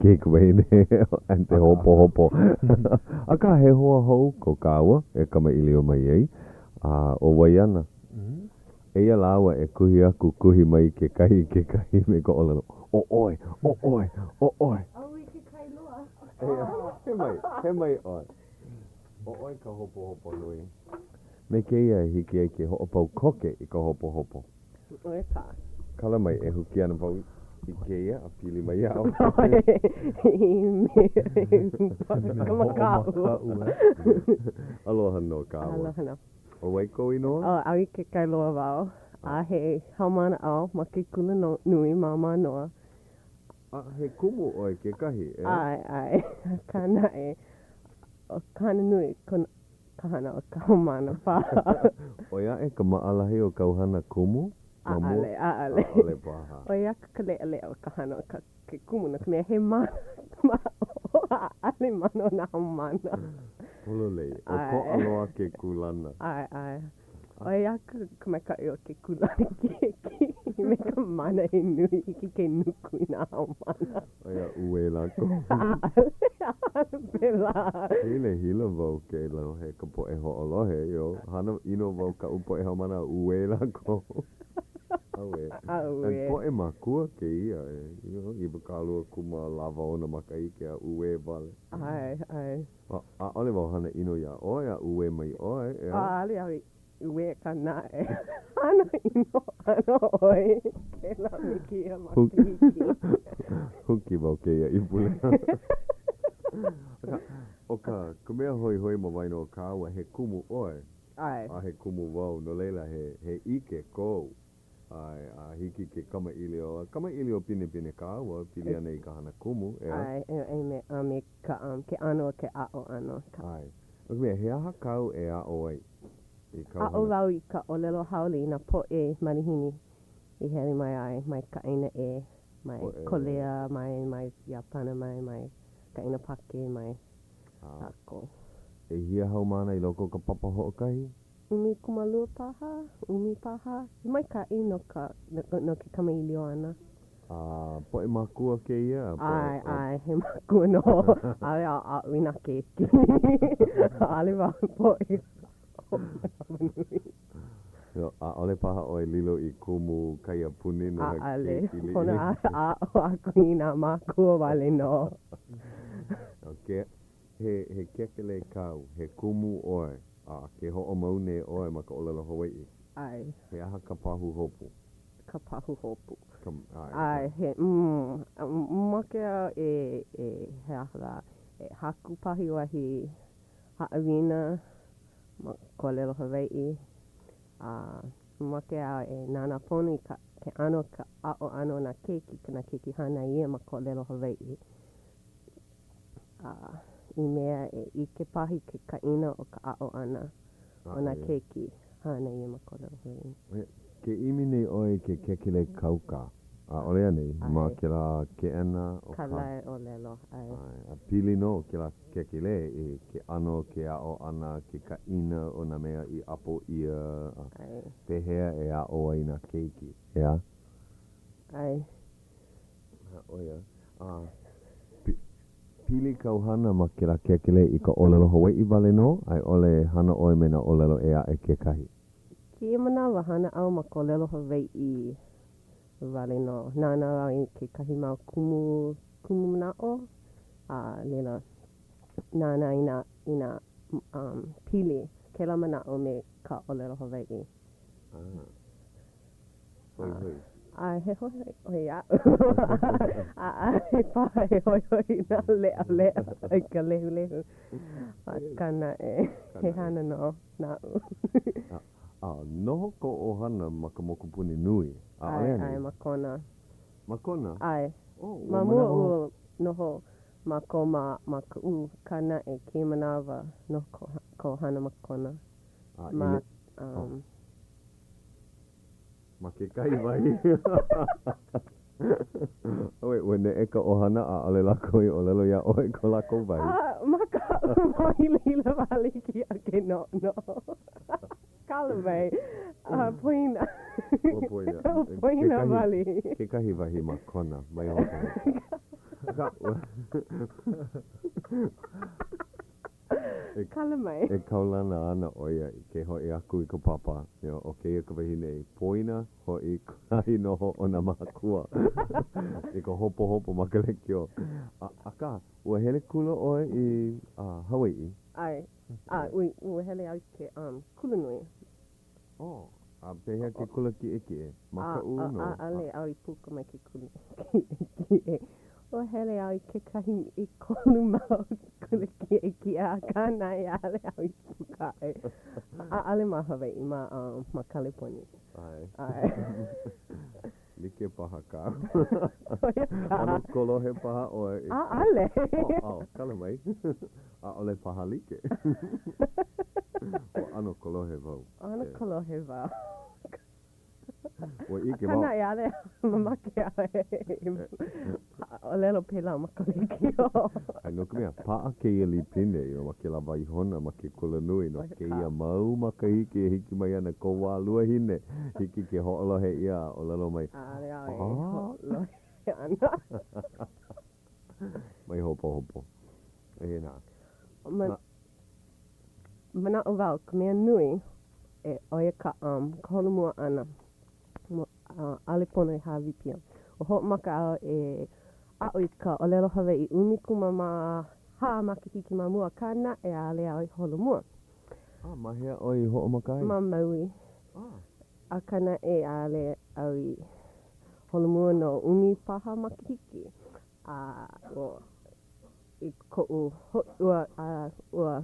keiki wahine ante hopohopo. Akā, he hoa hou ko kāua e kamaʻilio mai ai, a ʻo wai ana? Eia lāua e kuhi aku kuhi mai kekahi i kekahi me ka ʻōlelo, ʻO ʻoe! ʻO ʻoe! ʻO ʻoe! Au i ke kai loa. Eia, he mai, he mai ʻoe. ʻO ʻoe ka hopohopo nui. Me kēia e hiki ai ke hoʻopau koke i ka hopohopo. ʻO ia ka. Kala mai e huki ana wau i kēia a pili mai iā ʻoe. I mea e ka makaʻu. Aloha nō kāua. Aloha nō. ʻO wai kou inoa? ʻO Auike Kailoa wau, a he haumāna au ma ke kula nui ma Mānoa. A he kumu ʻoe kekahi, ʻeā? ʻAe, ʻae. Akā naʻe, ʻo ka hana nui ka hana o ka haumāna paha. ʻOi aʻe ka maʻalahi o kāu hana kumu ma mua? ʻAʻole, ʻaʻole. ʻAʻole paha. ʻOi aku ka leʻaleʻa o ka hana o ka ke kumu no ka mea he mana ʻaʻole mana o nā haumāna. Pololei, ʻokoʻa loa ke kūlana. ʻAe, ʻae. ʻOi aku ka maikaʻi o ke kūlana kiʻekiʻe me ka mana he nui hiki ke nuku i nā haumāna. Aia uē lākou. ʻAʻole, ʻaʻole pēlā. Hilahila wau ke lohe ka poʻe hoʻolohe, io, hana ʻino wau kaʻu poʻe haumāna a uē lākou. Auē. Auē. He poʻe makua kēia, e, io, 20 kūmālāwalu ona makahiki a uē wale. ʻAe, ʻae. A, ʻaʻole wau hana ʻino iā ʻoe a uē mai ʻoe, ʻeā? ʻAʻole au i uē akā naʻe. Hana ʻino ana ʻoe kēlā me kēia makahiki. Huki wau kēia ipu leo. Akā, ʻo ka, ka mea hoihoi ma waena o kāua, he kumu ʻoe. ʻAe. A he kumu wau, no laila he, he ʻike kou. ʻAe, a hiki ke kamaʻilio, a kamaʻilio pinepine kāua, pili ana i ka hana kumu, ʻeā? ʻAe, e, me, a me ka, um, ke ʻano o ke aʻo ʻana. Ka. ʻAe. No ka mea, he aha kāu e aʻo ai i kāu Aʻo hana? wau i ka ʻōlelo haole i nā poʻe malihini i hele mai ai mai ka ʻāina ʻē, mai Poʻe. Kolea mai, mai Iāpana mai, mai ka ʻāina Pākē mai. lākou. ʻEhia haumāna i loko o ka papa hoʻokahi? 12 paha, ʻumi paha. He maikaʻi no ka, no ke kamaʻilio ʻana. A poʻe mākua kēia? A poʻe, ʻAe, ʻae, he mākua nō. ʻAʻole au aʻo i nā keiki. ʻAʻole wau poʻe hoʻomanawanui. No, ʻaʻole paha ʻoe lilo i kumu kaiapuni no nā ʻAʻole. keiki liʻiliʻi. Pono aʻo aku i nā mākua wale nō. Okay. He, he kekelē kāu, he kumu ʻoe, a ke hoʻomau nei ʻoe ma ka ʻōlelo Hawaiʻi. ʻAe. He aha ka pahuhopu? Ka pahuhopu. Ka, ʻae. ʻAe, he, mm, mamake au e, e, he aha lā, e haku paha i wahi haʻawina ma ka ʻōlelo Hawaiʻi, a mamake au e nānā pono i ka, ke ʻano o ka aʻo ʻana o nā keiki, nā keiki hānai ʻia ma ka ʻōlelo Hawaiʻi, a i mea e ʻike paha i ke kaʻina o ka aʻo ʻana o nā keiki hānai ʻia ma ka ʻōlelo Hawaiʻi. Ke ʻimi nei ʻoe i ke kekelē kauka. ʻAʻole anei? Ma kēlā keʻena o ka. Kālaiʻōlelo, ʻae. ʻAe, a pili nō kēlā kekelē i ke ʻano o ke aʻo ʻana, ke kaʻina o nā mea i ʻapo ʻia, a ʻAe. pehea e aʻo ai nā keiki, ʻeā? ʻAe. ʻO ia. A pili kāu hana ma kēlā kekelē i ka ʻōlelo Hawaiʻi wale nō, a i ʻole hana ʻoe me nā ʻōlelo ʻē aʻe kekahi? Kēia manawa, hana au ma ka ʻōlelo Hawaiʻi wale nō. Nānā au i kekahi mau kumu kumumanaʻo, a laila, nānā i nā, i nā um, pili kēlā manaʻo me ka ʻōlelo Hawaiʻi. Ah. Hoihoi. A he hoihoi iaʻu. ʻAʻole paha he hoihoi i nā leʻaleʻa i ka lehulehu. Akā naʻe, he hana nō naʻu. A noho kou ʻohana ma ka mokupuni nui, ʻaʻole anei? ʻAe, ma Kona. Ma Kona? ʻAe. Oh, Ma mua ua noho mākou ma ma Kaʻū, akā naʻe kēia manawa noho ka ʻohana ma Kona. Ma, um. Ma kekahi wahi. Ua ua neʻe ka ʻohana, ʻaʻole lākou i ʻōlelo iā ʻoe ko lākou wahi. A, makaʻu mahilahila wale hiki iaʻu ke noʻonoʻo. Kala mai. A, poina. Ua poina. Ua poina wale. Kekahi wahi ma Kona, mai hopohopo. Akā, ua. E, Kala mai. E kaulana ana ʻo ia i ke hoʻi aku i ka papa, you know, ʻo kēia ka wahine i poina hoʻi kahi noho o nā mākua i ka hopohopo ma ka lekiō. A, akā, ua hele kula ʻoe i uh, Hawaiʻi? ʻAe. A, ua, ua hele au i ke um, kulanui. Oh, a pehea ke kula kiʻekiʻe? Ma Kaʻū nō? ʻAʻole au i puka mai ke kula kiʻekiʻe. Ua hele au i kekahi ʻekolu mau kula kiʻekiʻe, akā naʻe ʻaʻole au i puka aʻe. ʻAʻole ma Hawaiʻi, ma, um, ma Kaleponi. ʻAe. ʻAe. Like paha kāu. ʻO ia ka. ʻAno kolohe paha ʻoe. ʻAʻole. Oh, oh, kala mai. ʻAʻole paha like. Ua ʻano kolohe wau. ʻAno kolohe wau. Ua ʻike Akā wau. naʻe ʻaʻole mamake au e ʻōlelo pēlā ma ka lekiō. ʻAe, no ka mea, paʻa kēia lipine you know, ma kēlā waihona ma ke kulanui no kēia mau makahiki e hiki mai ana kou wā luahine, hiki ke hoʻolohe ʻia a ʻōlelo mai, ʻAʻole au e hoʻolohe ana. Mai hopohopo. E nā. Ma, manaʻo wau, ka mea nui, e, ʻo ia ka, um, ka holomua ʻana. ʻAʻole pono e hāʻawi pio. Ua hoʻomaka au e aʻo i ka ʻōlelo Hawaiʻi 14 makahiki ma mua, akā naʻe ʻaʻole au i holomua. A ma hea ʻoe i hoʻomaka ai? Ma Maui. Ah. Akā naʻe ʻaʻole au i holomua no ʻumi paha makahiki. A ua i koʻu ua a ua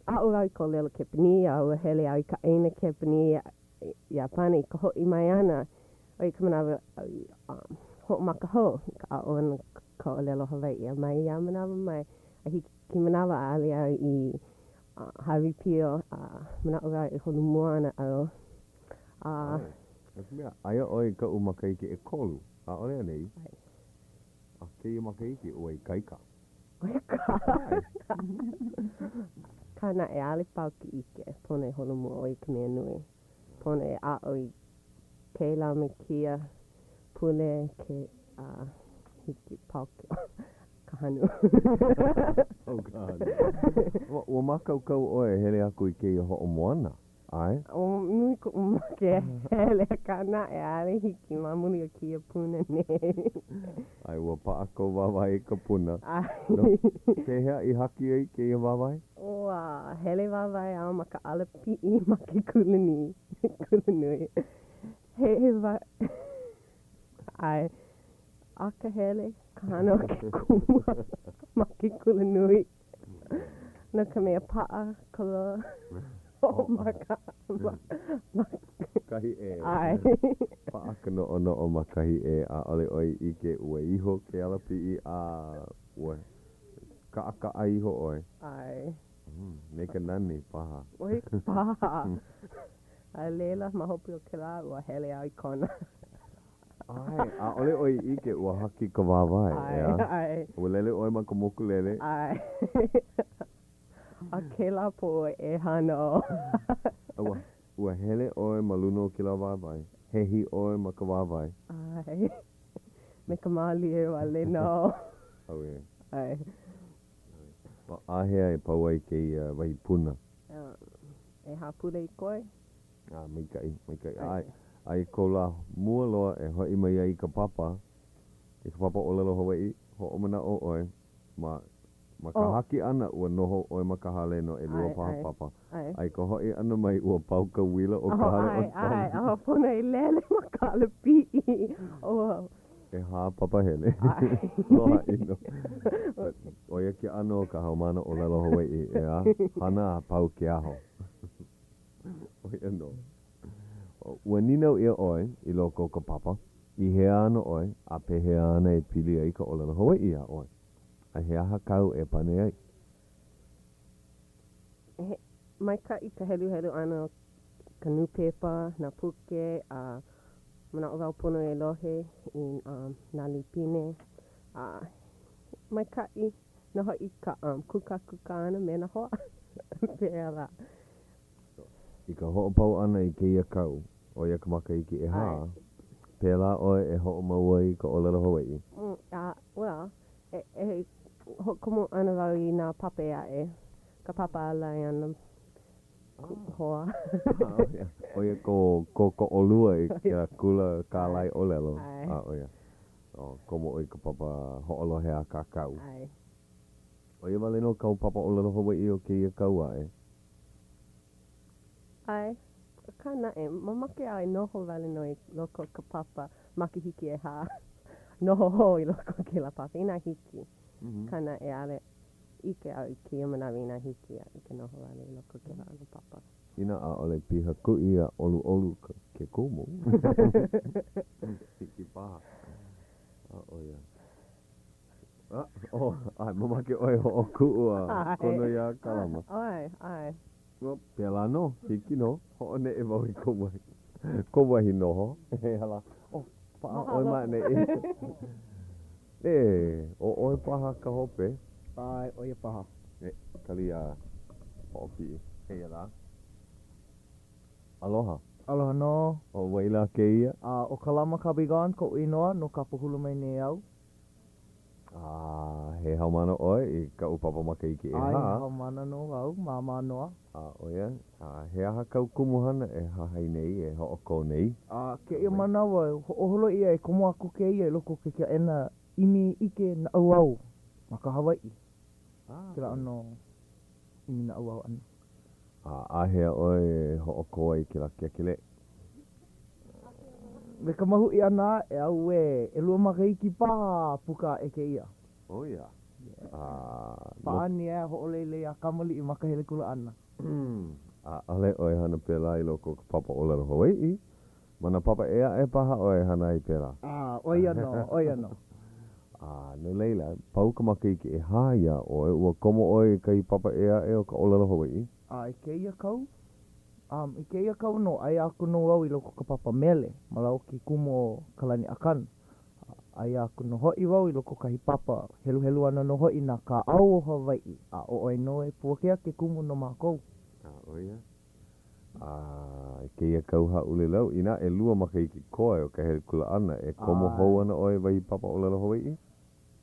aʻo au i ka ʻōlelo Kepanī, a ua hele au i ka ʻāina Kepanī Iāpana i ka hoʻi mai ʻana, ʻo ia ka manawa au i um, hoʻomaka hou i ka aʻo ʻana ka ʻōlelo Hawaiʻi. A mai ia manawa mai a hiki kēia manawa ʻaʻole au i uh, hāʻawi pio a manaʻo wau e holomua ana au. A ʻAe. No ka mea, aia ʻoe i kaʻu makahiki ʻekolu, ʻaʻole anei? ʻAe. A kēia makahiki, ua ikaika. ʻO ia ka. Akā naʻe, ʻaʻole pau ka ʻike. Pono e holomua, ʻo ia ka mea nui. Pono e aʻo i kēlā me kēia pule ke a hiki pau ka hanu. Pau ka hanu. Ua, ua mākaukau ʻoe e hele aku i kēia hoʻomoana? ʻAe. Ua nui koʻu make e hele, akā naʻe, ʻaʻole hiki ma muli o kēia puna nei. ʻAe, ua paʻa kou wāwae i ka puna. ʻAe. No, pehea i haki ai kēia wāwae? Ua hele wāwae au ma ka alapiʻi ma ke kulanui, kulanui. He, he wa, ʻae, akahele ka hana o ke kumu ma ke kulanui. No ka mea paʻa ka loa hoʻomaka ma, ma kahi ʻē. ʻAe. Paʻa ka noʻonoʻo ma kahi ʻē, ʻaʻole ʻoe i ʻike ua iho ke alapiʻi a ua kaʻakaʻa iho ʻoe. ʻAe. Me ka nani paha. ʻOe paha. A laila, ma hope o kēlā, ua hele au i Kona. ʻAe, ʻaʻole ʻoe i ʻike ua haki ka wāwae, ʻeā? ʻAe. Ua lele ʻoe ma ka mokulele. ʻAe. A kēlā pō ʻeha nō. A ua, ua hele ʻoe ma luna o kēlā wāwae, hehi ʻoe ma ka wāwae. ʻAe. Me ka mālie wale nō. Auē. ʻAe. A āhea e pau ai kēia wahi puna? ʻEhā pule i koe. A, maikaʻi, maikaʻi. ʻAe. A i kou lā mua loa e hoʻi mai ai i ka papa, i ka papa ʻōlelo Hawaiʻi, hoʻomanaʻo ʻoe ma, ma ka haki ʻana, ua noho ʻoe ma ka hale no ʻelua paha papa. A i ka hoʻi ʻana mai, ua pau ka uila o ka hale ʻAe, ʻae, a pono e lele ma ka alapiʻi. Oh. ʻEhā papahele. Loa ʻino. ʻO ia ke ʻano o ka haumāna ʻōlelo Hawaiʻi, ʻeā? Hana a pau ke aho. ʻO ia nō. Ua nīnau ʻia ʻoe i loko o ka papa, i hea ana ʻoe a pehea ana e pili ai ka ʻōlelo Hawaiʻi iā ʻoe? A he aha kāu e pane ai? He maikaʻi ka heluhelu ʻana o ka nūpepa, nā puke, a manaʻo wau pono e lohe i nā lipine. A maikaʻi nō hoʻi ka kūkākūkā ʻana me nā hoa. Pēia lā. I ka hoʻopau ʻana i kēia kau, ʻo ia ka makahiki ʻehā, pēlā ʻoe e hoʻomau ai i ka ʻōlelo Hawaiʻi? A, well, e, e hoʻokomo ana wau i nā papa ʻē aʻe, ka papa ālai ana hoa. ʻO ia kō kōkoʻolua i ke kula kālai ʻōlelo. ʻAe. A, ʻo ia. Komo ʻoe i ka papa hoʻolohe a kākau. ʻAe. ʻO ia wale nō kāu papa ʻōlelo Hawaiʻi o kēia kau aʻe. ʻAe, akā naʻe, mamake au e noho wale nō i loko o ka papa makahiki ʻehā. Noho hou i loko o kēlā papa, inā hiki. Akā naʻe, ʻaʻole ʻike au i kēia manawa inā hiki iaʻu ke noho wale i loko o kēlā ʻano papa. Inā ʻaʻole pihakuʻi a ʻoluʻolu ke kumu, hiki paha. A ʻo ia. A, oh, ʻae, mamake ʻoe e hoʻokuʻu a kono iā Kalama. ʻAe, ʻae. Well, pēlā nō, hiki nō, hoʻoneʻe wau i kou wahi, kou wahi noho. He aha lā? Oh, paʻa ʻoe ma ʻaneʻi. E, ʻo ʻoe paha ka hope. ʻAe, ʻo ia paha. E, kali a hoʻopiʻi. Eia lā. Aloha. Aloha nō. ʻO wai lā kēia? A, ʻo Kalama Kabigon koʻu inoa, no Kapahulu mai nei au. A he haumāna ʻoe i kaʻu papa makahiki ʻehā? ʻAe, he haumāna nō au ma Mānoa. A ʻo ia, a he aha kāu kumuhana e hahai nei, e hoʻokō nei? A kēia manawa, hoʻoholo ʻia e komo aku kēia i loko o ke kaʻena ʻimi ʻike naʻauao ma ka Hawaiʻi. Kēlā ʻano ʻimi naʻauao ʻana. A āhea ʻoe e hoʻokō ai i kēlā kekelē? Me ka mahuʻi ʻana aʻe, auē, ʻelua makahiki paha a puka aʻe kēia. ʻO ia. A no. Pāʻani a hoʻoleilei a kamaliʻi ma ka hele kula ʻana. ʻAʻole ʻoe hana pēlā i loko o ka papa ʻōlelo Hawaiʻi. Ma nā papa ʻē aʻe paha ʻoe e hana ai pēlā. A, ʻo ia nō, ʻo ia nō. A, no laila, pau ka makahiki ʻehā iā ʻoe, ua komo ʻoe i kahi papa ʻē aʻe o ka ʻōlelo Hawaiʻi? A i kēia kau, a i kēia kau nō, aia aku nō au i loko o ka papa mele ma lāua ke kumu ʻo Kalani Akana. A aia aku nō hoʻi wau i loko o kahi papa, heluhelu ana nō hoʻi nā kāʻau o Hawaiʻi, a ʻo ʻoe nō e Puakea ke kumu no mākou. A ʻo ia, a i kēia kau hāʻulelau, inā ʻelua makahiki koe o ka hele kula ʻana, e komo hou ana ʻoe i wahi papa ʻōlelo Hawaiʻi?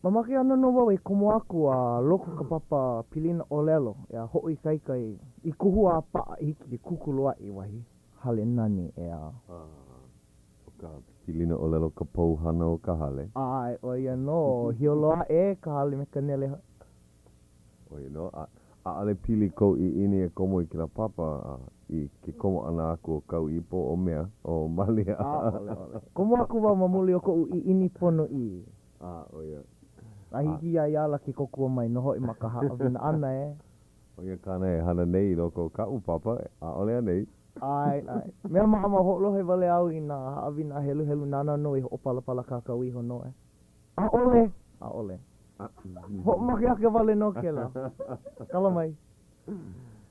Mamake ana nō wau e komo aku a loko ka papa pilina ʻōlelo e hoʻoikaika i kuhua a paʻa i hiki ke kūkulu aʻe i wahi hale nani, ʻeā. A ʻo ka pilina ʻōlelo ka pou hana o ka hale. ʻAe, ʻo ia nō, hiolo aʻe ka hale me ka nele. ʻO ia nō, a ʻaʻole pili kou ʻiʻini e komo i kēlā papa a i ke komo ʻana aku o kāu ipo ʻo Mea, ʻo Malia. ʻAʻole, ʻaʻole. Komo aku wau ma muli o koʻu ʻiʻini ponoʻī. A, ʻo ia. A hiki iā ia ala ke kōkua mai nō hoʻi ma ka haʻawina ʻana, e. ʻO ia kāna e hana nei i loko o kaʻu papa, ʻaʻole anei? ʻAe, ʻae. Mea maʻamau, hoʻolohe wale au i nā haʻawina heluhelu nāna nō i hoʻopalapala kākau iho nō, e. ʻAʻole! ʻAʻole. Hoʻomakeʻake wale nō kēlā. Kala mai.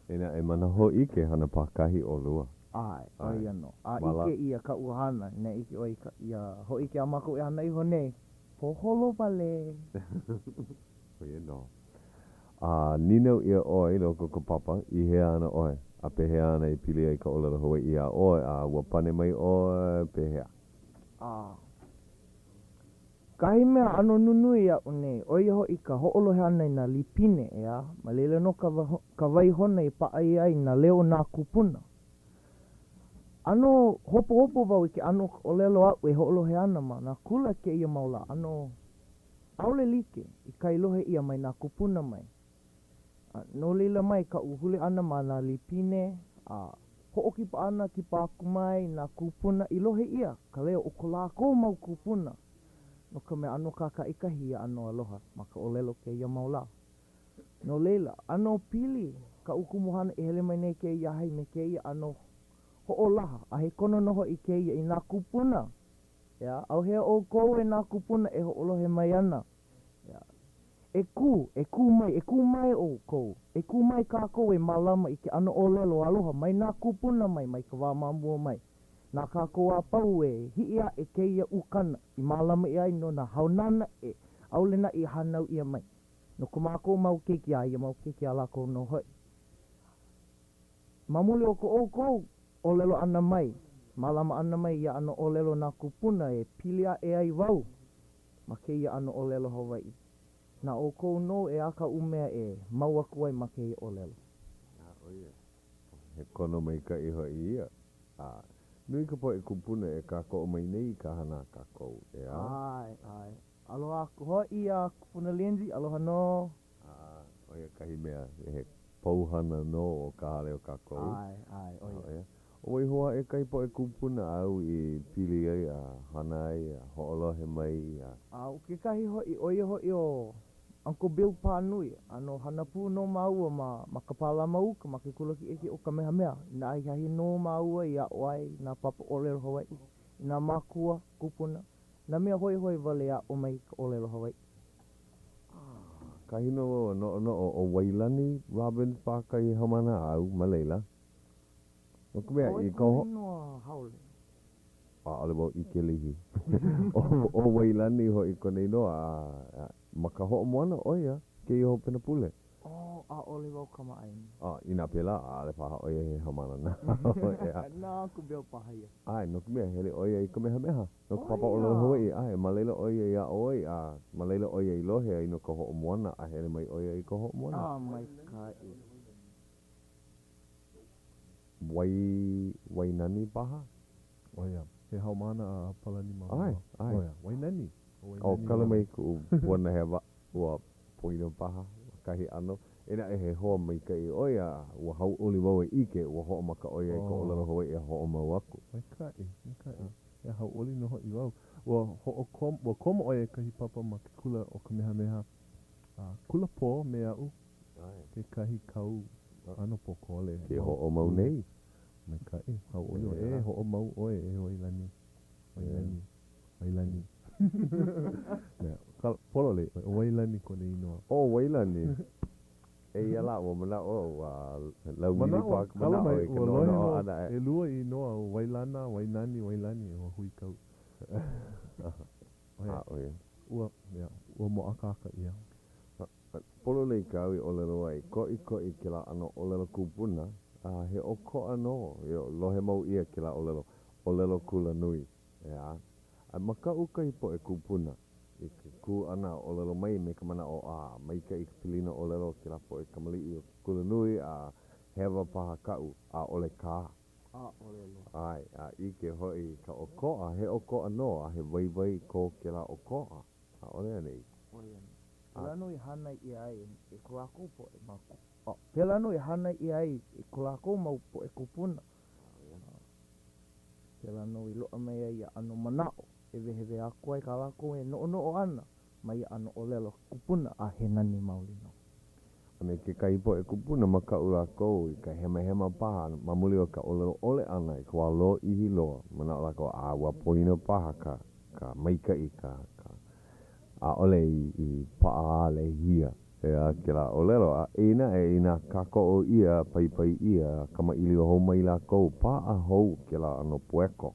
Inā e ma nā hōʻike hana pākahi ʻolua. ʻAe, ʻo ia nō. A ʻike ʻia kaʻu hana, inā ʻike ʻoe i ka, ia hōʻike a mākou e hana iho nei, poholo wale. ʻO ia nō. A nīnau ʻia ʻoe i loko o ka papa, i hea ana ʻoe, a pehea ana i pili ai ka ʻōlelo Hawaiʻi iā ʻoe, a ua pane mai ʻoe, pehea? A kahi mea ʻano nunui iaʻu nei, ʻo ia hoʻi ka hoʻolohe ʻana i nā lipine, ʻeā, ma laila nō ka, ka waihona i paʻa ai nā leo o nā kūpuna. ʻAno hopohopo wau i ke ʻano o ka ʻōlelo aʻu e hoʻolohe ana ma nā kula kēia mau lā, ʻano ʻaʻole like i ka i lohe ʻia mai nā kūpuna mai. A no laila mai kaʻu huli ʻana ma nā lipine a hoʻokipa ʻana, kipa aku mai nā kūpuna i lohe ʻia ka leo o ko lākou mau kūpuna, no ka mea ʻano kākaʻikahi ia ʻano aloha ma ka ʻōlelo kēia mau lā. No laila, ʻano pili kaʻu kumuhana i hele mai nei kēia ahi me kēia ʻano hoʻolaha, a he kono nō hoʻi kēia i nā kūpuna. ʻEā, ʻauhea ʻoukou e nā kūpuna e hoʻolohe mai ana. ʻEā, e kū, e kū mai, e kū mai ʻoukou. E kū mai kākou e mālama i ke ʻano ʻōlelo aloha mai nā kūpuna mai, mai ka wā ma mua mai. Na kākou a pau e hiʻi aʻe kēia ukana i mālama ʻia ai no nā haunana e ʻaʻole naʻe i hānau ʻia mai. No ko mākou mau keiki a ia mau keiki a lākou nō hoʻi. Ma muli o ko ʻoukou ʻōlelo ʻana mai, mālama ʻana mai ia ʻano ʻōlelo nā kūpuna e pili aʻe ai wau ma kēia ʻano ʻōlelo Hawaiʻi. Na ʻoukou nō ʻeā kaʻu mea e mau aku ai ma kēia ʻōlelo. A ʻo ia, he kono maikaʻi hoʻi ia. A nui ka poʻe kūpuna e kākoʻo mai nei i ka hana a kākou, ʻeā? ʻAe, ʻae. Aloha aku hoʻi iā Kupuna Lindsay, aloha nō. A ʻo ia kahi mea, he pouhana nō o ka hale o kākou. ʻAe, ʻae, ʻo ia. ʻO wai hou aʻe kahi poʻe kūpuna āu i pili ai a hana ai a hoʻolohe mai a. A ʻo kekahi hoʻi, ʻo ia hoʻi ʻo Uncle Bill Pānui, ʻano hana pū nō māua ma ma ka Pālama Uka ma ke Kula Kiʻekiʻe ʻo Kamehameha. I nā ahiahi nō māua i aʻo ai i nā papa ʻōlelo Hawaiʻi i nā mākua, kūpuna, nā mea hoihoi wale aʻo mai ka ʻōlelo Hawaiʻi. ʻAkahi nō wau a noʻonoʻo ʻo Wailani Robbins paha kahi haumāna āu ma laila. No ka mea, i ka ho. inoa haole. ʻAʻole wau ʻike lihi. ʻO Wailani hoʻi kona inoa, a ma ka hoʻomoana ʻo ia kēia hopena pule. Oh, ʻaʻole wau kamaʻāina. A, inā pēlā, ʻaʻole paha ʻo ia he haumāna nāu, ʻeā. Na Uncle Bill paha ia. ʻAe, no ka mea, hele ʻo ia i Kamehameha, no ka papa ʻōlelo Hawaiʻi, ʻae, ma laila ʻo ia i aʻo ai, a ma laila ʻo ia i lohe ai no ka hoʻomoana, a hele mai ʻo ia i ka hoʻomoana. A, maikaʻi. Wai, Wainani paha? ʻO ia, he haumāna a Palani ma mua. ʻAe, ʻae. ʻO ia, Wainani. ʻO Wainani. ʻO kala mai kuʻu puana hewa, ua poina paha ma kahi ʻano. Eia naʻe he hoa maikaʻi ʻo ia, ua hauʻoli wau e ʻike, ua hoʻomaka ʻo ia i ka ʻōlelo Hawaiʻi a hoʻomau aku. Maikaʻi, maikaʻi. E hauʻoli nō hoʻi wau. Ua hoʻokomo, ua komo ʻo ia i kahi papa ma ke kula ʻo Kamehameha. A kula pō me aʻu kekahi kau ʻano pōkole. Ke hoʻomau nei. Maikaʻi, hauʻoli ʻoe. E hoʻomau ʻoe e Wailani. Wailani. Wailani. Mea, ka, pololei ʻoe, ʻo Wailani kona inoa. ʻO Wailani. Eia lā, ua manaʻo, ua lauwili paha ka manaʻo i ka noʻonoʻo ʻana e. ʻElua inoa, ʻo Wailana, Wainani, Wailani, ua huikau. ʻO ia. Ua, mea, ua mōakāka ia. Pololei kāu i ʻōlelo ai, koʻikoʻi kēlā ʻano ʻōlelo kupuna, a he ʻokoʻa nō, lohe mau ʻia kēlā ʻōlelo, ʻōlelo kulanui, ʻeā. A makaʻu kahi poʻe kūpuna i ke kū ʻana a ʻōlelo mai me ka manaʻo, a maikaʻi ka pilina ʻōlelo o kēlā poʻe kamaliʻi o ke kulanui, a hewa paha kaʻu, ʻaʻole kā. ʻAʻole loa. ʻAe, a ʻike hoʻi i ka ʻokoʻa, he ʻokoʻa nō, a he waiwai ko kēlā ʻokoʻa, ʻaʻole anei? ʻO ia nō. Pēlā nō i hānai ʻia ai e ko lākou poʻe mākua. Pēlā nō i hānai ʻia ai e ko lākou mau poʻe kūpuna. Pēlā nō i loaʻa mai ai ia ʻano manaʻo e wehewehe aku ai kā lākou e noʻonoʻo ana ma ia ʻano ʻōlelo kupuna a he nani maoli nō. A me kekahi poʻe kupuna makaʻu lākou i ka hemahema paha ma muli o ka ʻōlelo ʻole ʻana i ka wā lōʻihi loa, manaʻo lākou, a ua poina paha ka, ka maikaʻi, ka, ka, ʻaʻole i, i paʻa a lehia. ʻEā, kēlā ʻōlelo, a eia naʻe, inā kākoʻo ʻia, paipai ʻia, kamaʻilio hou mai lākou, paʻa hou kēlā ʻano poeko.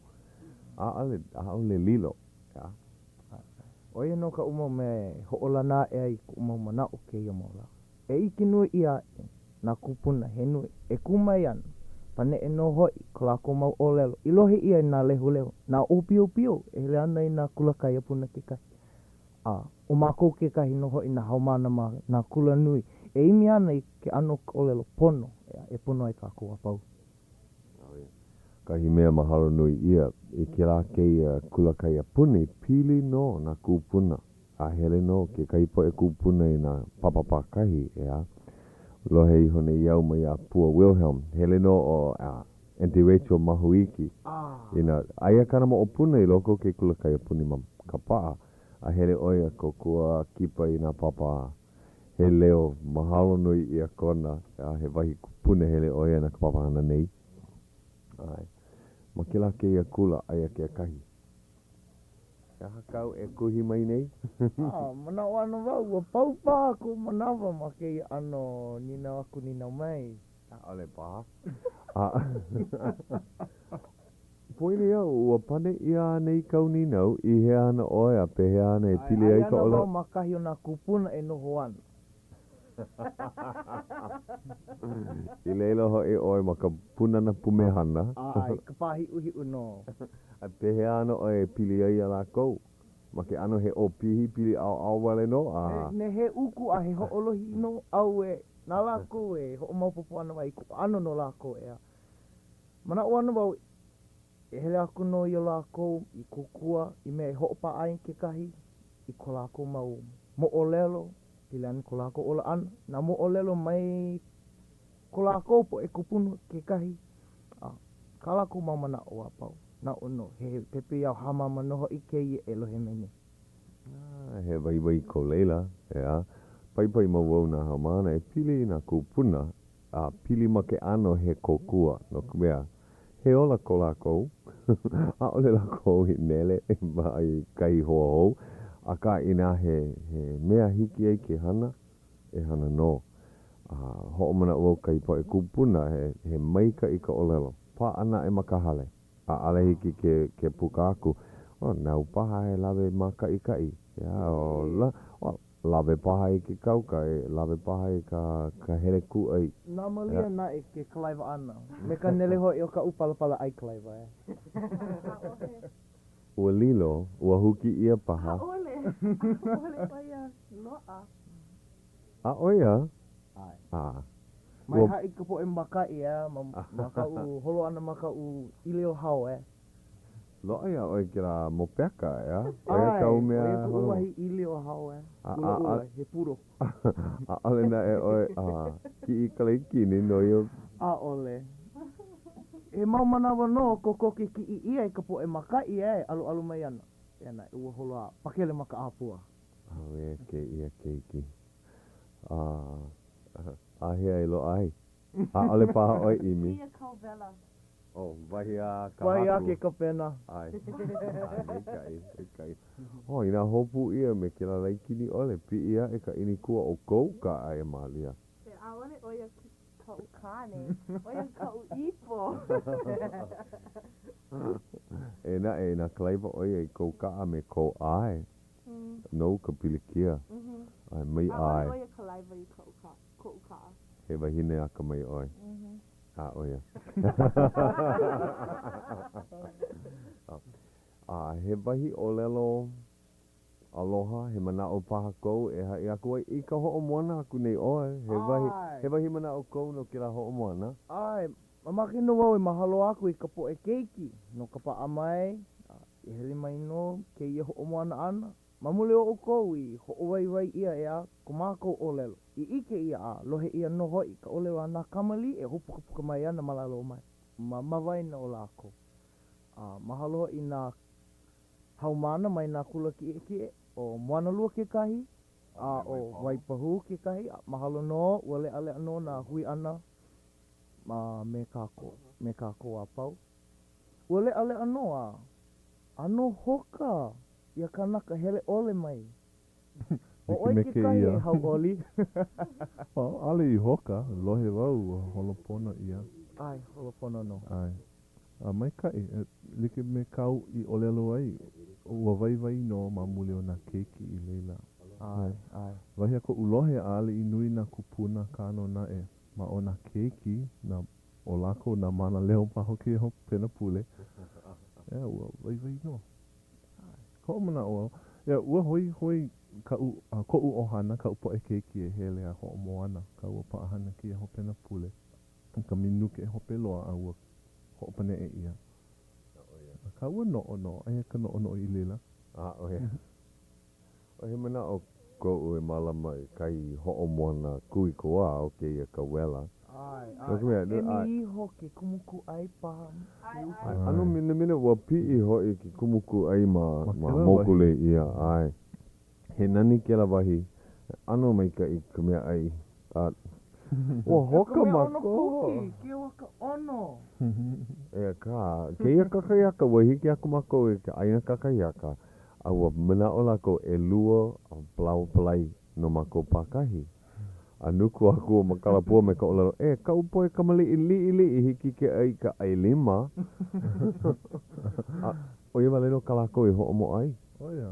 ʻAʻole, ʻaʻole lilo, ʻeā. ʻO ia nō kaʻu mau mea e hoʻolana aʻe ai i kuʻu mau manaʻo kēia mau lā. E ʻike nui ʻia aʻe nā kūpuna he nui e kū mai ana, paneʻe nō hoʻi ko lākou mau ʻōlelo i lohe ʻia e nā lehulehu, nā ʻōpiopio e hele ana i nā kula kaiapuni kekahi. A ʻo mākou kekahi nō hoʻi nā haumāna ma nā kula nui e ʻimi ana i ke ʻano o ka ʻōlelo pono e pono ai kākou a pau. Kahi mea mahalo nui ʻia i kēlā kēia kula kaiapuni, pili nō nā kūpuna, a hele nō kekahi poʻe kūpuna i nā papa pākahi, ʻeā. Lohe iho nei au maiā Pua Wilhelm, hele nō ʻo Aunty Rachel Mahuiki i nā, aia kāna moʻopuna i loko o ke kula kaiapuni ma Kapaʻa, a hele ʻo ia kōkua a kipa i nā papa He leo mahalo nui ʻia kona, a he wahi punahele ʻo ia na ka papahana nei. ʻAe. Ma kēlā kēia kula, aia kekahi. He aha kāu e kuhi mai nei? A, manaʻo ana wau, ua pau paha koʻu manawa ma kēia ʻano nīnau aku nīnau mai. ʻAʻole paha. A, Poina iaʻu, ua pane ʻia anei kau nīnau, i hea ana ʻoe a pehea ana e pili ai ka ʻōlelo? Aia ana wau ma kahi o nā kūpuna e noho ana. I laila hoʻi ʻoe ma ka pūnana pumehana. ʻAe, i ka pāhiʻuhiʻu nō. A pehea ana ʻoe e pili ai iā lākou? Ma ke ʻano he ʻōpihi pili ʻaoʻao wale nō, a. He, he uku a he hoʻolohi nō au e, na lākou e hoʻomaopopo ana wau i kuʻu ʻano no lākou, ʻeā. Manaʻo ana wau e hele aku nō iā lākou i kōkua i mea e hoʻopaʻa ai kekahi i ko lākou mau moʻolelo, pili ana ko lākou ola ʻana, nā moʻolelo mai ko lākou poʻe kūpuna kekahi, a kā lākou mau manaʻo a pau. Naʻu nō, he pepeiao hāmama nō hoʻi kēia e lohe mai nei. A he waiwai ko laila, ʻeā. Paipai mau wau nā haumāna e pili i nā kūpuna a pili ma ke ʻano he kōkua, no ka mea, he ola ko lākou, ʻaʻole lākou i nele ma i kahi hoa hou, akā inā he, he mea hiki ai ke hana, e hana nō. A hoʻomanaʻo wau kahi poʻe kūpuna, he, he maikaʻi ka ʻōlelo, paʻa naʻe ma ka hale, ʻaʻole hiki ke, ke puka aku, oh, nāu paha e lawe mākaʻikaʻi, ʻeā, o la, oh, Lawe paha i ke kauka, e lawe paha i ka ka hele kūʻai. Na Malia naʻe ke kalaiwa ʻana, me ka nele hoʻi o kaʻu palapala ʻae kalaiwa, e. ʻAʻohe. Ua lilo, ua huki ʻia paha. ʻAʻole, ʻaʻole ʻo ia loaʻa. A ʻo ia? ʻAe. A. Mai haʻi ka poʻe mākaʻi, ʻeā, ma kaʻu holo ʻana ma kaʻu ʻīlio hao, e. Loaʻa iā ʻoe kēlā mopeka, ʻeā? ʻO ia kāu mea ʻAe, ʻo ia kuʻu wahi ʻīlio hao, ʻeā. ʻUlaʻula, he puro. ʻAʻole naʻe ʻoe kiʻi i ka laikini no ia. ʻAʻole. He mau manawa nō kokoke kiʻi ʻia e ka poʻe mākaʻi, ʻeā, e ʻaluʻalu mai ana. Eia naʻe, ua holo a pakele ma ka ʻāpua. Auē kēia keiki. A, āhea e loaʻa ai? ʻAʻole paha ʻoe ʻimi. Kēia kau wela. Oh, wahi a ka Wahi a ke kapena. ʻAe. ʻAe, maikaʻi, maikaʻi. Oh, inā hopu ʻia me kēlā laikini ʻole, piʻi aʻe ka ʻinikua o kou kaʻa e Mālia. E, ʻaʻole ʻo ia kaʻu kāne, ʻo ia kaʻu ipo. Eia naʻe, inā kalaiwa ʻo ia i kou kaʻa me kou ʻae, nou ka pilikia. ʻAe, mai ʻae. ʻAʻole ʻo ia kalaiwa i kaʻu kaʻa, koʻu kaʻa. He wahine akamai ʻoe. A ʻo ia. A he wahi ʻōlelo aloha, he manaʻo paha kou e haʻi aku ai i ka hoʻomoana aku nei ʻoe. He wahi, he wahi manaʻo kou no kēlā hoʻomoana? ʻAe, mamake nō wau e mahalo aku i ka poʻe keiki no ka paʻa mai a i hele mai no kēia hoʻomoana ʻana. Ma muli o ʻoukou i hoʻowaiwai ʻia ʻeā ko mākou ʻōlelo, i ʻike ʻia a lohe ʻia nō hoʻi ka ʻōlelo a nā kamaliʻi e hoʻopukapuka mai ana ma lalo mai, ma ma waena o lākou. A mahalo hoʻi nā haumāna mai nā kula kiʻekiʻe, ʻo Moanalua kekahi, a ʻo Waipahū kekahi, a mahalo nō, ua leʻaleʻa nō nā hui ʻana ma me kākou, me kākou a pau. Ua leʻaleʻa nō a ʻano hoka ia kanaka hele ʻole mai. ʻO Like ʻoe me kekahi kēia. e hauʻoli. Well, ʻaʻole i hoka, lohe wau ua holo pono ia. ʻAe, holo pono nō. ʻAe. A maikaʻi, e like me kāu i ʻōlelo ai, ua waiwai nō ma muli o nā keiki i laila. ʻAe, ʻae. Wahi a koʻu lohe, ʻaʻole i nui nā kūpuna akā nō naʻe, ma o nā keiki, nā, ʻo lākou nā mānaleo paha o kēia hopena pule. ʻEā, ua waiwai nō. Hoʻomanaʻo au, ʻeā, ua hoihoi kaʻu, koʻu ʻohana, kaʻu poʻe keiki e hele a hoʻomoana akā ua paʻahana kēia hopena pule i ka minuke hope loa a ua hoʻopaneʻe ʻia. Akā ua noʻonoʻo, aia ka noʻonoʻo i laila. ʻAʻohe. He manaʻo koʻu e mālama i kahi hoʻomoana kūikawā o kēia kau wela. ʻAe, No ka mea, ʻae. ʻae. Emi iho ke kumukūʻai paha ke uku. ʻAe, ʻano minamina ua piʻi hoʻi ke kumukūʻai ma Ma ma kēlā wahi. Mokulēʻia, ʻae. He nani kēlā wahi, ʻano maikaʻi ka meaʻai, a ua E ka hoka mea ʻono mākou. kuki, keu a ka ʻono. Eia kā, kēia kakahiaka, ua hiki aku mākou i ka ʻaina kakahiaka, A ua manaʻo lākou ʻelua palaoa palai no mākou pākahi. A nuku aku ʻo Makalapua me ka ʻōlelo, E, kaʻu poʻe kamaliʻi liʻiliʻi, hiki ke ʻai i ka ʻailima. A ʻo ia wale nō kā lākou i hoʻomoʻa ai.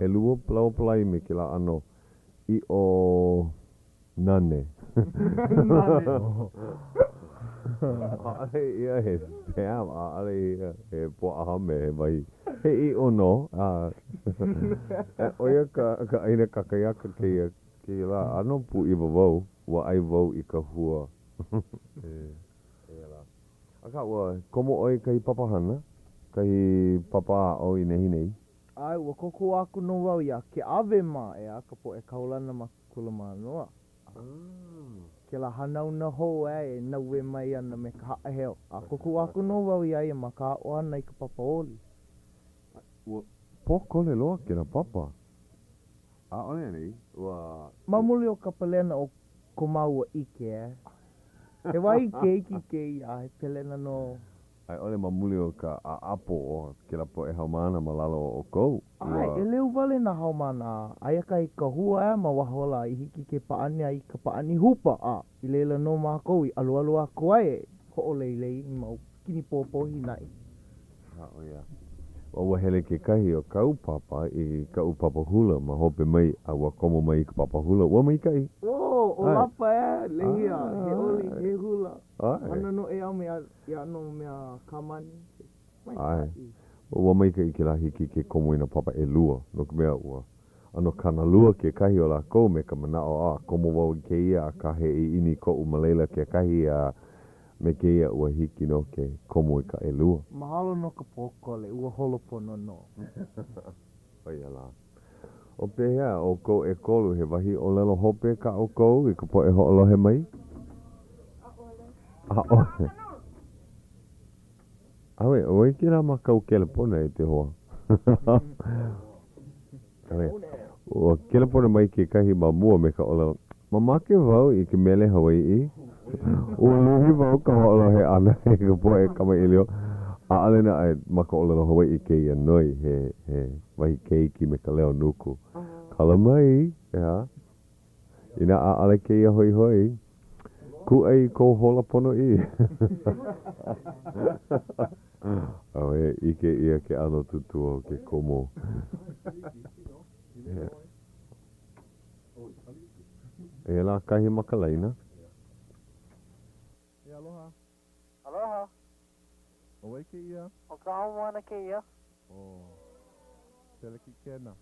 ʻElua palaoa palai me kēlā ʻano ʻiʻo Nane. ʻAʻole ia he spam, ʻaʻole ia he puaʻa hame, he wahi, he ʻiʻo nō. A ʻo ia ka ka ʻaina kakahiaka kēia kēia lā. ʻAno pūʻiwa wau, ua ʻai wau i ka hua. Eia lā. Akā, ua komo ʻoe i kahi papahana, kahi papa aʻo i nehinei. ʻAe, ua kōkua aku nō wau iā Keawe mā, ʻeā, ka poʻe kaulana ma Kula Mānoa. Kēlā hanauna hou aʻe e naue mai ana me ka haʻaheo, a kōkua aku nō wau iā ia ma ka aʻo ʻana i ka papa oli. Ua pōkole loa kēlā papa. ʻAʻole anei? Ua. Ma muli o ka palena o ko māua ʻike, ʻē. He wahi keiki kēia, a he pelena nō. A i ʻole ma muli o ka ʻaʻapo o kēlā poʻe haumāna ma lalo o ʻoukou, ua. ʻAe, ʻeleu wale nā haumāna, a aia kahi kahua ʻea ma waho lā i hiki ke pāʻani ai i ka pāʻani hupa, a i laila nō mākou i alualu aku ai e hoʻoleilei i mau kinipōpō hīnaʻi. A ʻo ia. A ua hele kekahi o kāu papa i kaʻu papa hula ma hope mai, a ua komo mai i ka papa hula. Ua maikaʻi. Oh, ʻo ʻAe. Lapa ē, lehia, he oli, he hula. ʻAe. Hana noʻeau me ia ʻano mea kamani, ʻAe. maikaʻi. Ua maikaʻi kēlā hiki ke komo i nā papa ʻelua, no ka mea, ua ʻano kānalua kekahi o lākou me ka manaʻo, a, komo wau i kēia, akā he ʻiʻini koʻu ma laila kekahi, a me kēia ua hiki nō ke komo i ka ʻelua. Mahalo no ka pōkole, ua holo pono nō. ʻO ia lā. O pehea ʻoukou ʻekolu, he wahi ʻōlelo hope kā ʻoukou i ka poʻe hoʻolohe mai? ʻAʻole. ʻAʻole. ʻAue, ʻo wai kēlā ma kāu kelepona e te hoa? ʻAue. Ua kelepona mai kekahi ma mua me ka ʻōlelo, Mamake wau i ke mele Hawaiʻi. Ua luhi wau ka hoʻolohe ʻana i ka poʻe kamaʻilio. ʻAʻole naʻe ma ka ʻōlelo Hawaiʻi kēia noi, he, he wahi keiki me ka leo nuku. Kala mai, ʻeā. Inā ʻaʻole kēia hoihoi, kūʻai i kou hola ponoʻī. ʻAue, ʻike ʻia ke ʻano tutua o ke komo. Eia lā kahi ma ka laina. E aloha. Aloha. ʻO wai kēia? ʻO ka haumāna kēia. ʻO Pelekikena.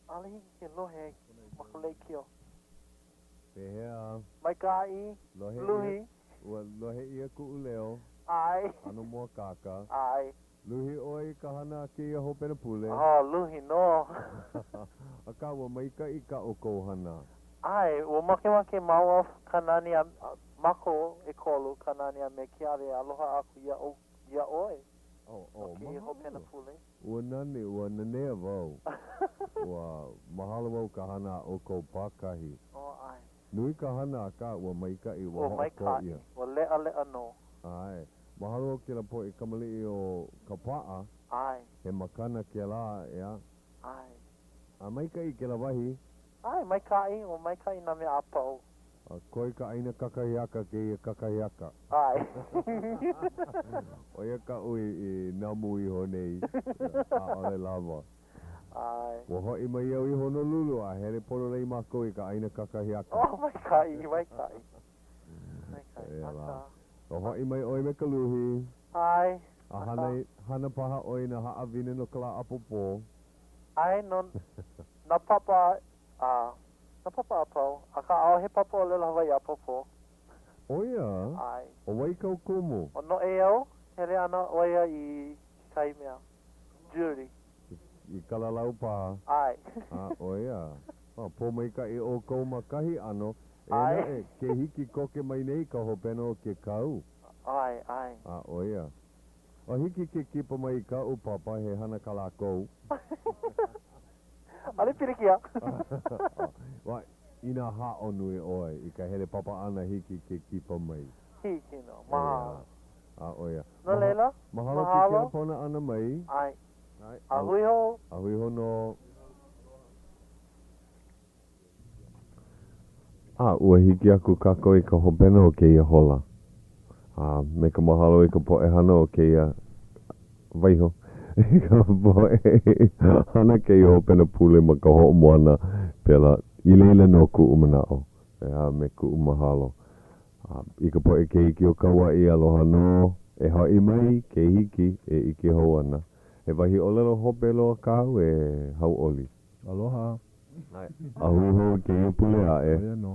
ʻAʻole hiki ke lohe ma ka leikio. Pehea? Maikaʻi, Lohe luhi. ʻia, ua lohe ʻia kuʻu leo. ʻAe. ʻAno mōakāka. ʻAe. Luhi ʻoe i ka hana a kēia hopena pule. Oh, luhi nō. Akā, ua maikaʻi kā ʻoukou hana. ʻAe, ua makemake māua Kanani a mākou ʻekolu, Kanani a me Keawe e aloha aku iā ʻou, iā ʻoe Oh, no oh, kēia hopena mahalo. pule. Ua nani, ua nanea wau. Ua mahalo wau ka hana a ʻoukou pākahi. Oh, ʻae. Nui ka hana, akā, ua maikaʻi, ua Ua hoʻokō maikaʻi, ʻia. ua leʻaleʻa nō. ʻAe. Mahalo au kēlā poʻe kamaliʻi o Kapaʻa. ʻAe. He makana kēlā, ʻeā? ʻAe. A maikaʻi kēlā wahi. ʻAe, maikaʻi, ua maikaʻi nā mea a pau. A koe ka ʻaina kakahiaka kēia kakahiaka. ʻAe. ʻO ia kaʻu i namu iho nei, ʻaʻole lawa. ʻAe. Ua hoʻi mai au i Honolulu a hele pololei mākou i ka ʻaina kakahiaka. Oh, maikaʻi, maikaʻi. Maikaʻi. Eia lā. Akā. Ua hoʻi mai ʻoe me ka luhi. ʻAe. A hana, hana paha ʻoe i nā haʻawina no ka lā ʻapōpō. ʻAe no nā papa a nā papa a pau, akā ʻaʻohe papa ʻōlelo Hawaiʻi ʻapōpō. ʻO ia? ʻAe. ʻO wai kāu kumu? ʻO Noʻeau, hele ana ʻo ia i kekahi mea. Jewelry. I Kalalau paha? ʻAe. A, ʻo ia. A, pōmaikaʻi ʻoukou ma kahi ʻano, eia ʻAe. naʻe, ke hiki koke mai nei ka hopena o ke kau. ʻAe, ʻae. A, ʻo ia. A hiki ke kipa mai i kaʻu papa, he hana kā lākou. ʻAʻole pilikia. Well, inā haʻo nui ʻoe i ka hele papa ʻana hiki ke kipa mai. Hiki nō. Mahalo. A ʻo ia. No laila, mahalo ke mahalo. kelepona ʻana mai. ʻAe. ʻAe. A hui hou. A hui hou nō. A ua hiki aku kākou i ka hopena o kēia hola. A me ka mahalo i ka poʻe hana o kēia waiho i ka poʻe hana kēia hopena pule ma ka hoʻomoana pēlā. I laila nō kuʻu manaʻo, a me kuʻu mahalo. A i ka poʻe keiki o Kauaʻi, aloha nō, e hoʻi mai ke hiki e ʻike hou ana. He wahi ʻōlelo hope loa kāu e hauʻoli. Aloha. A hui hou i kēia pule aʻe. ʻO ia nō.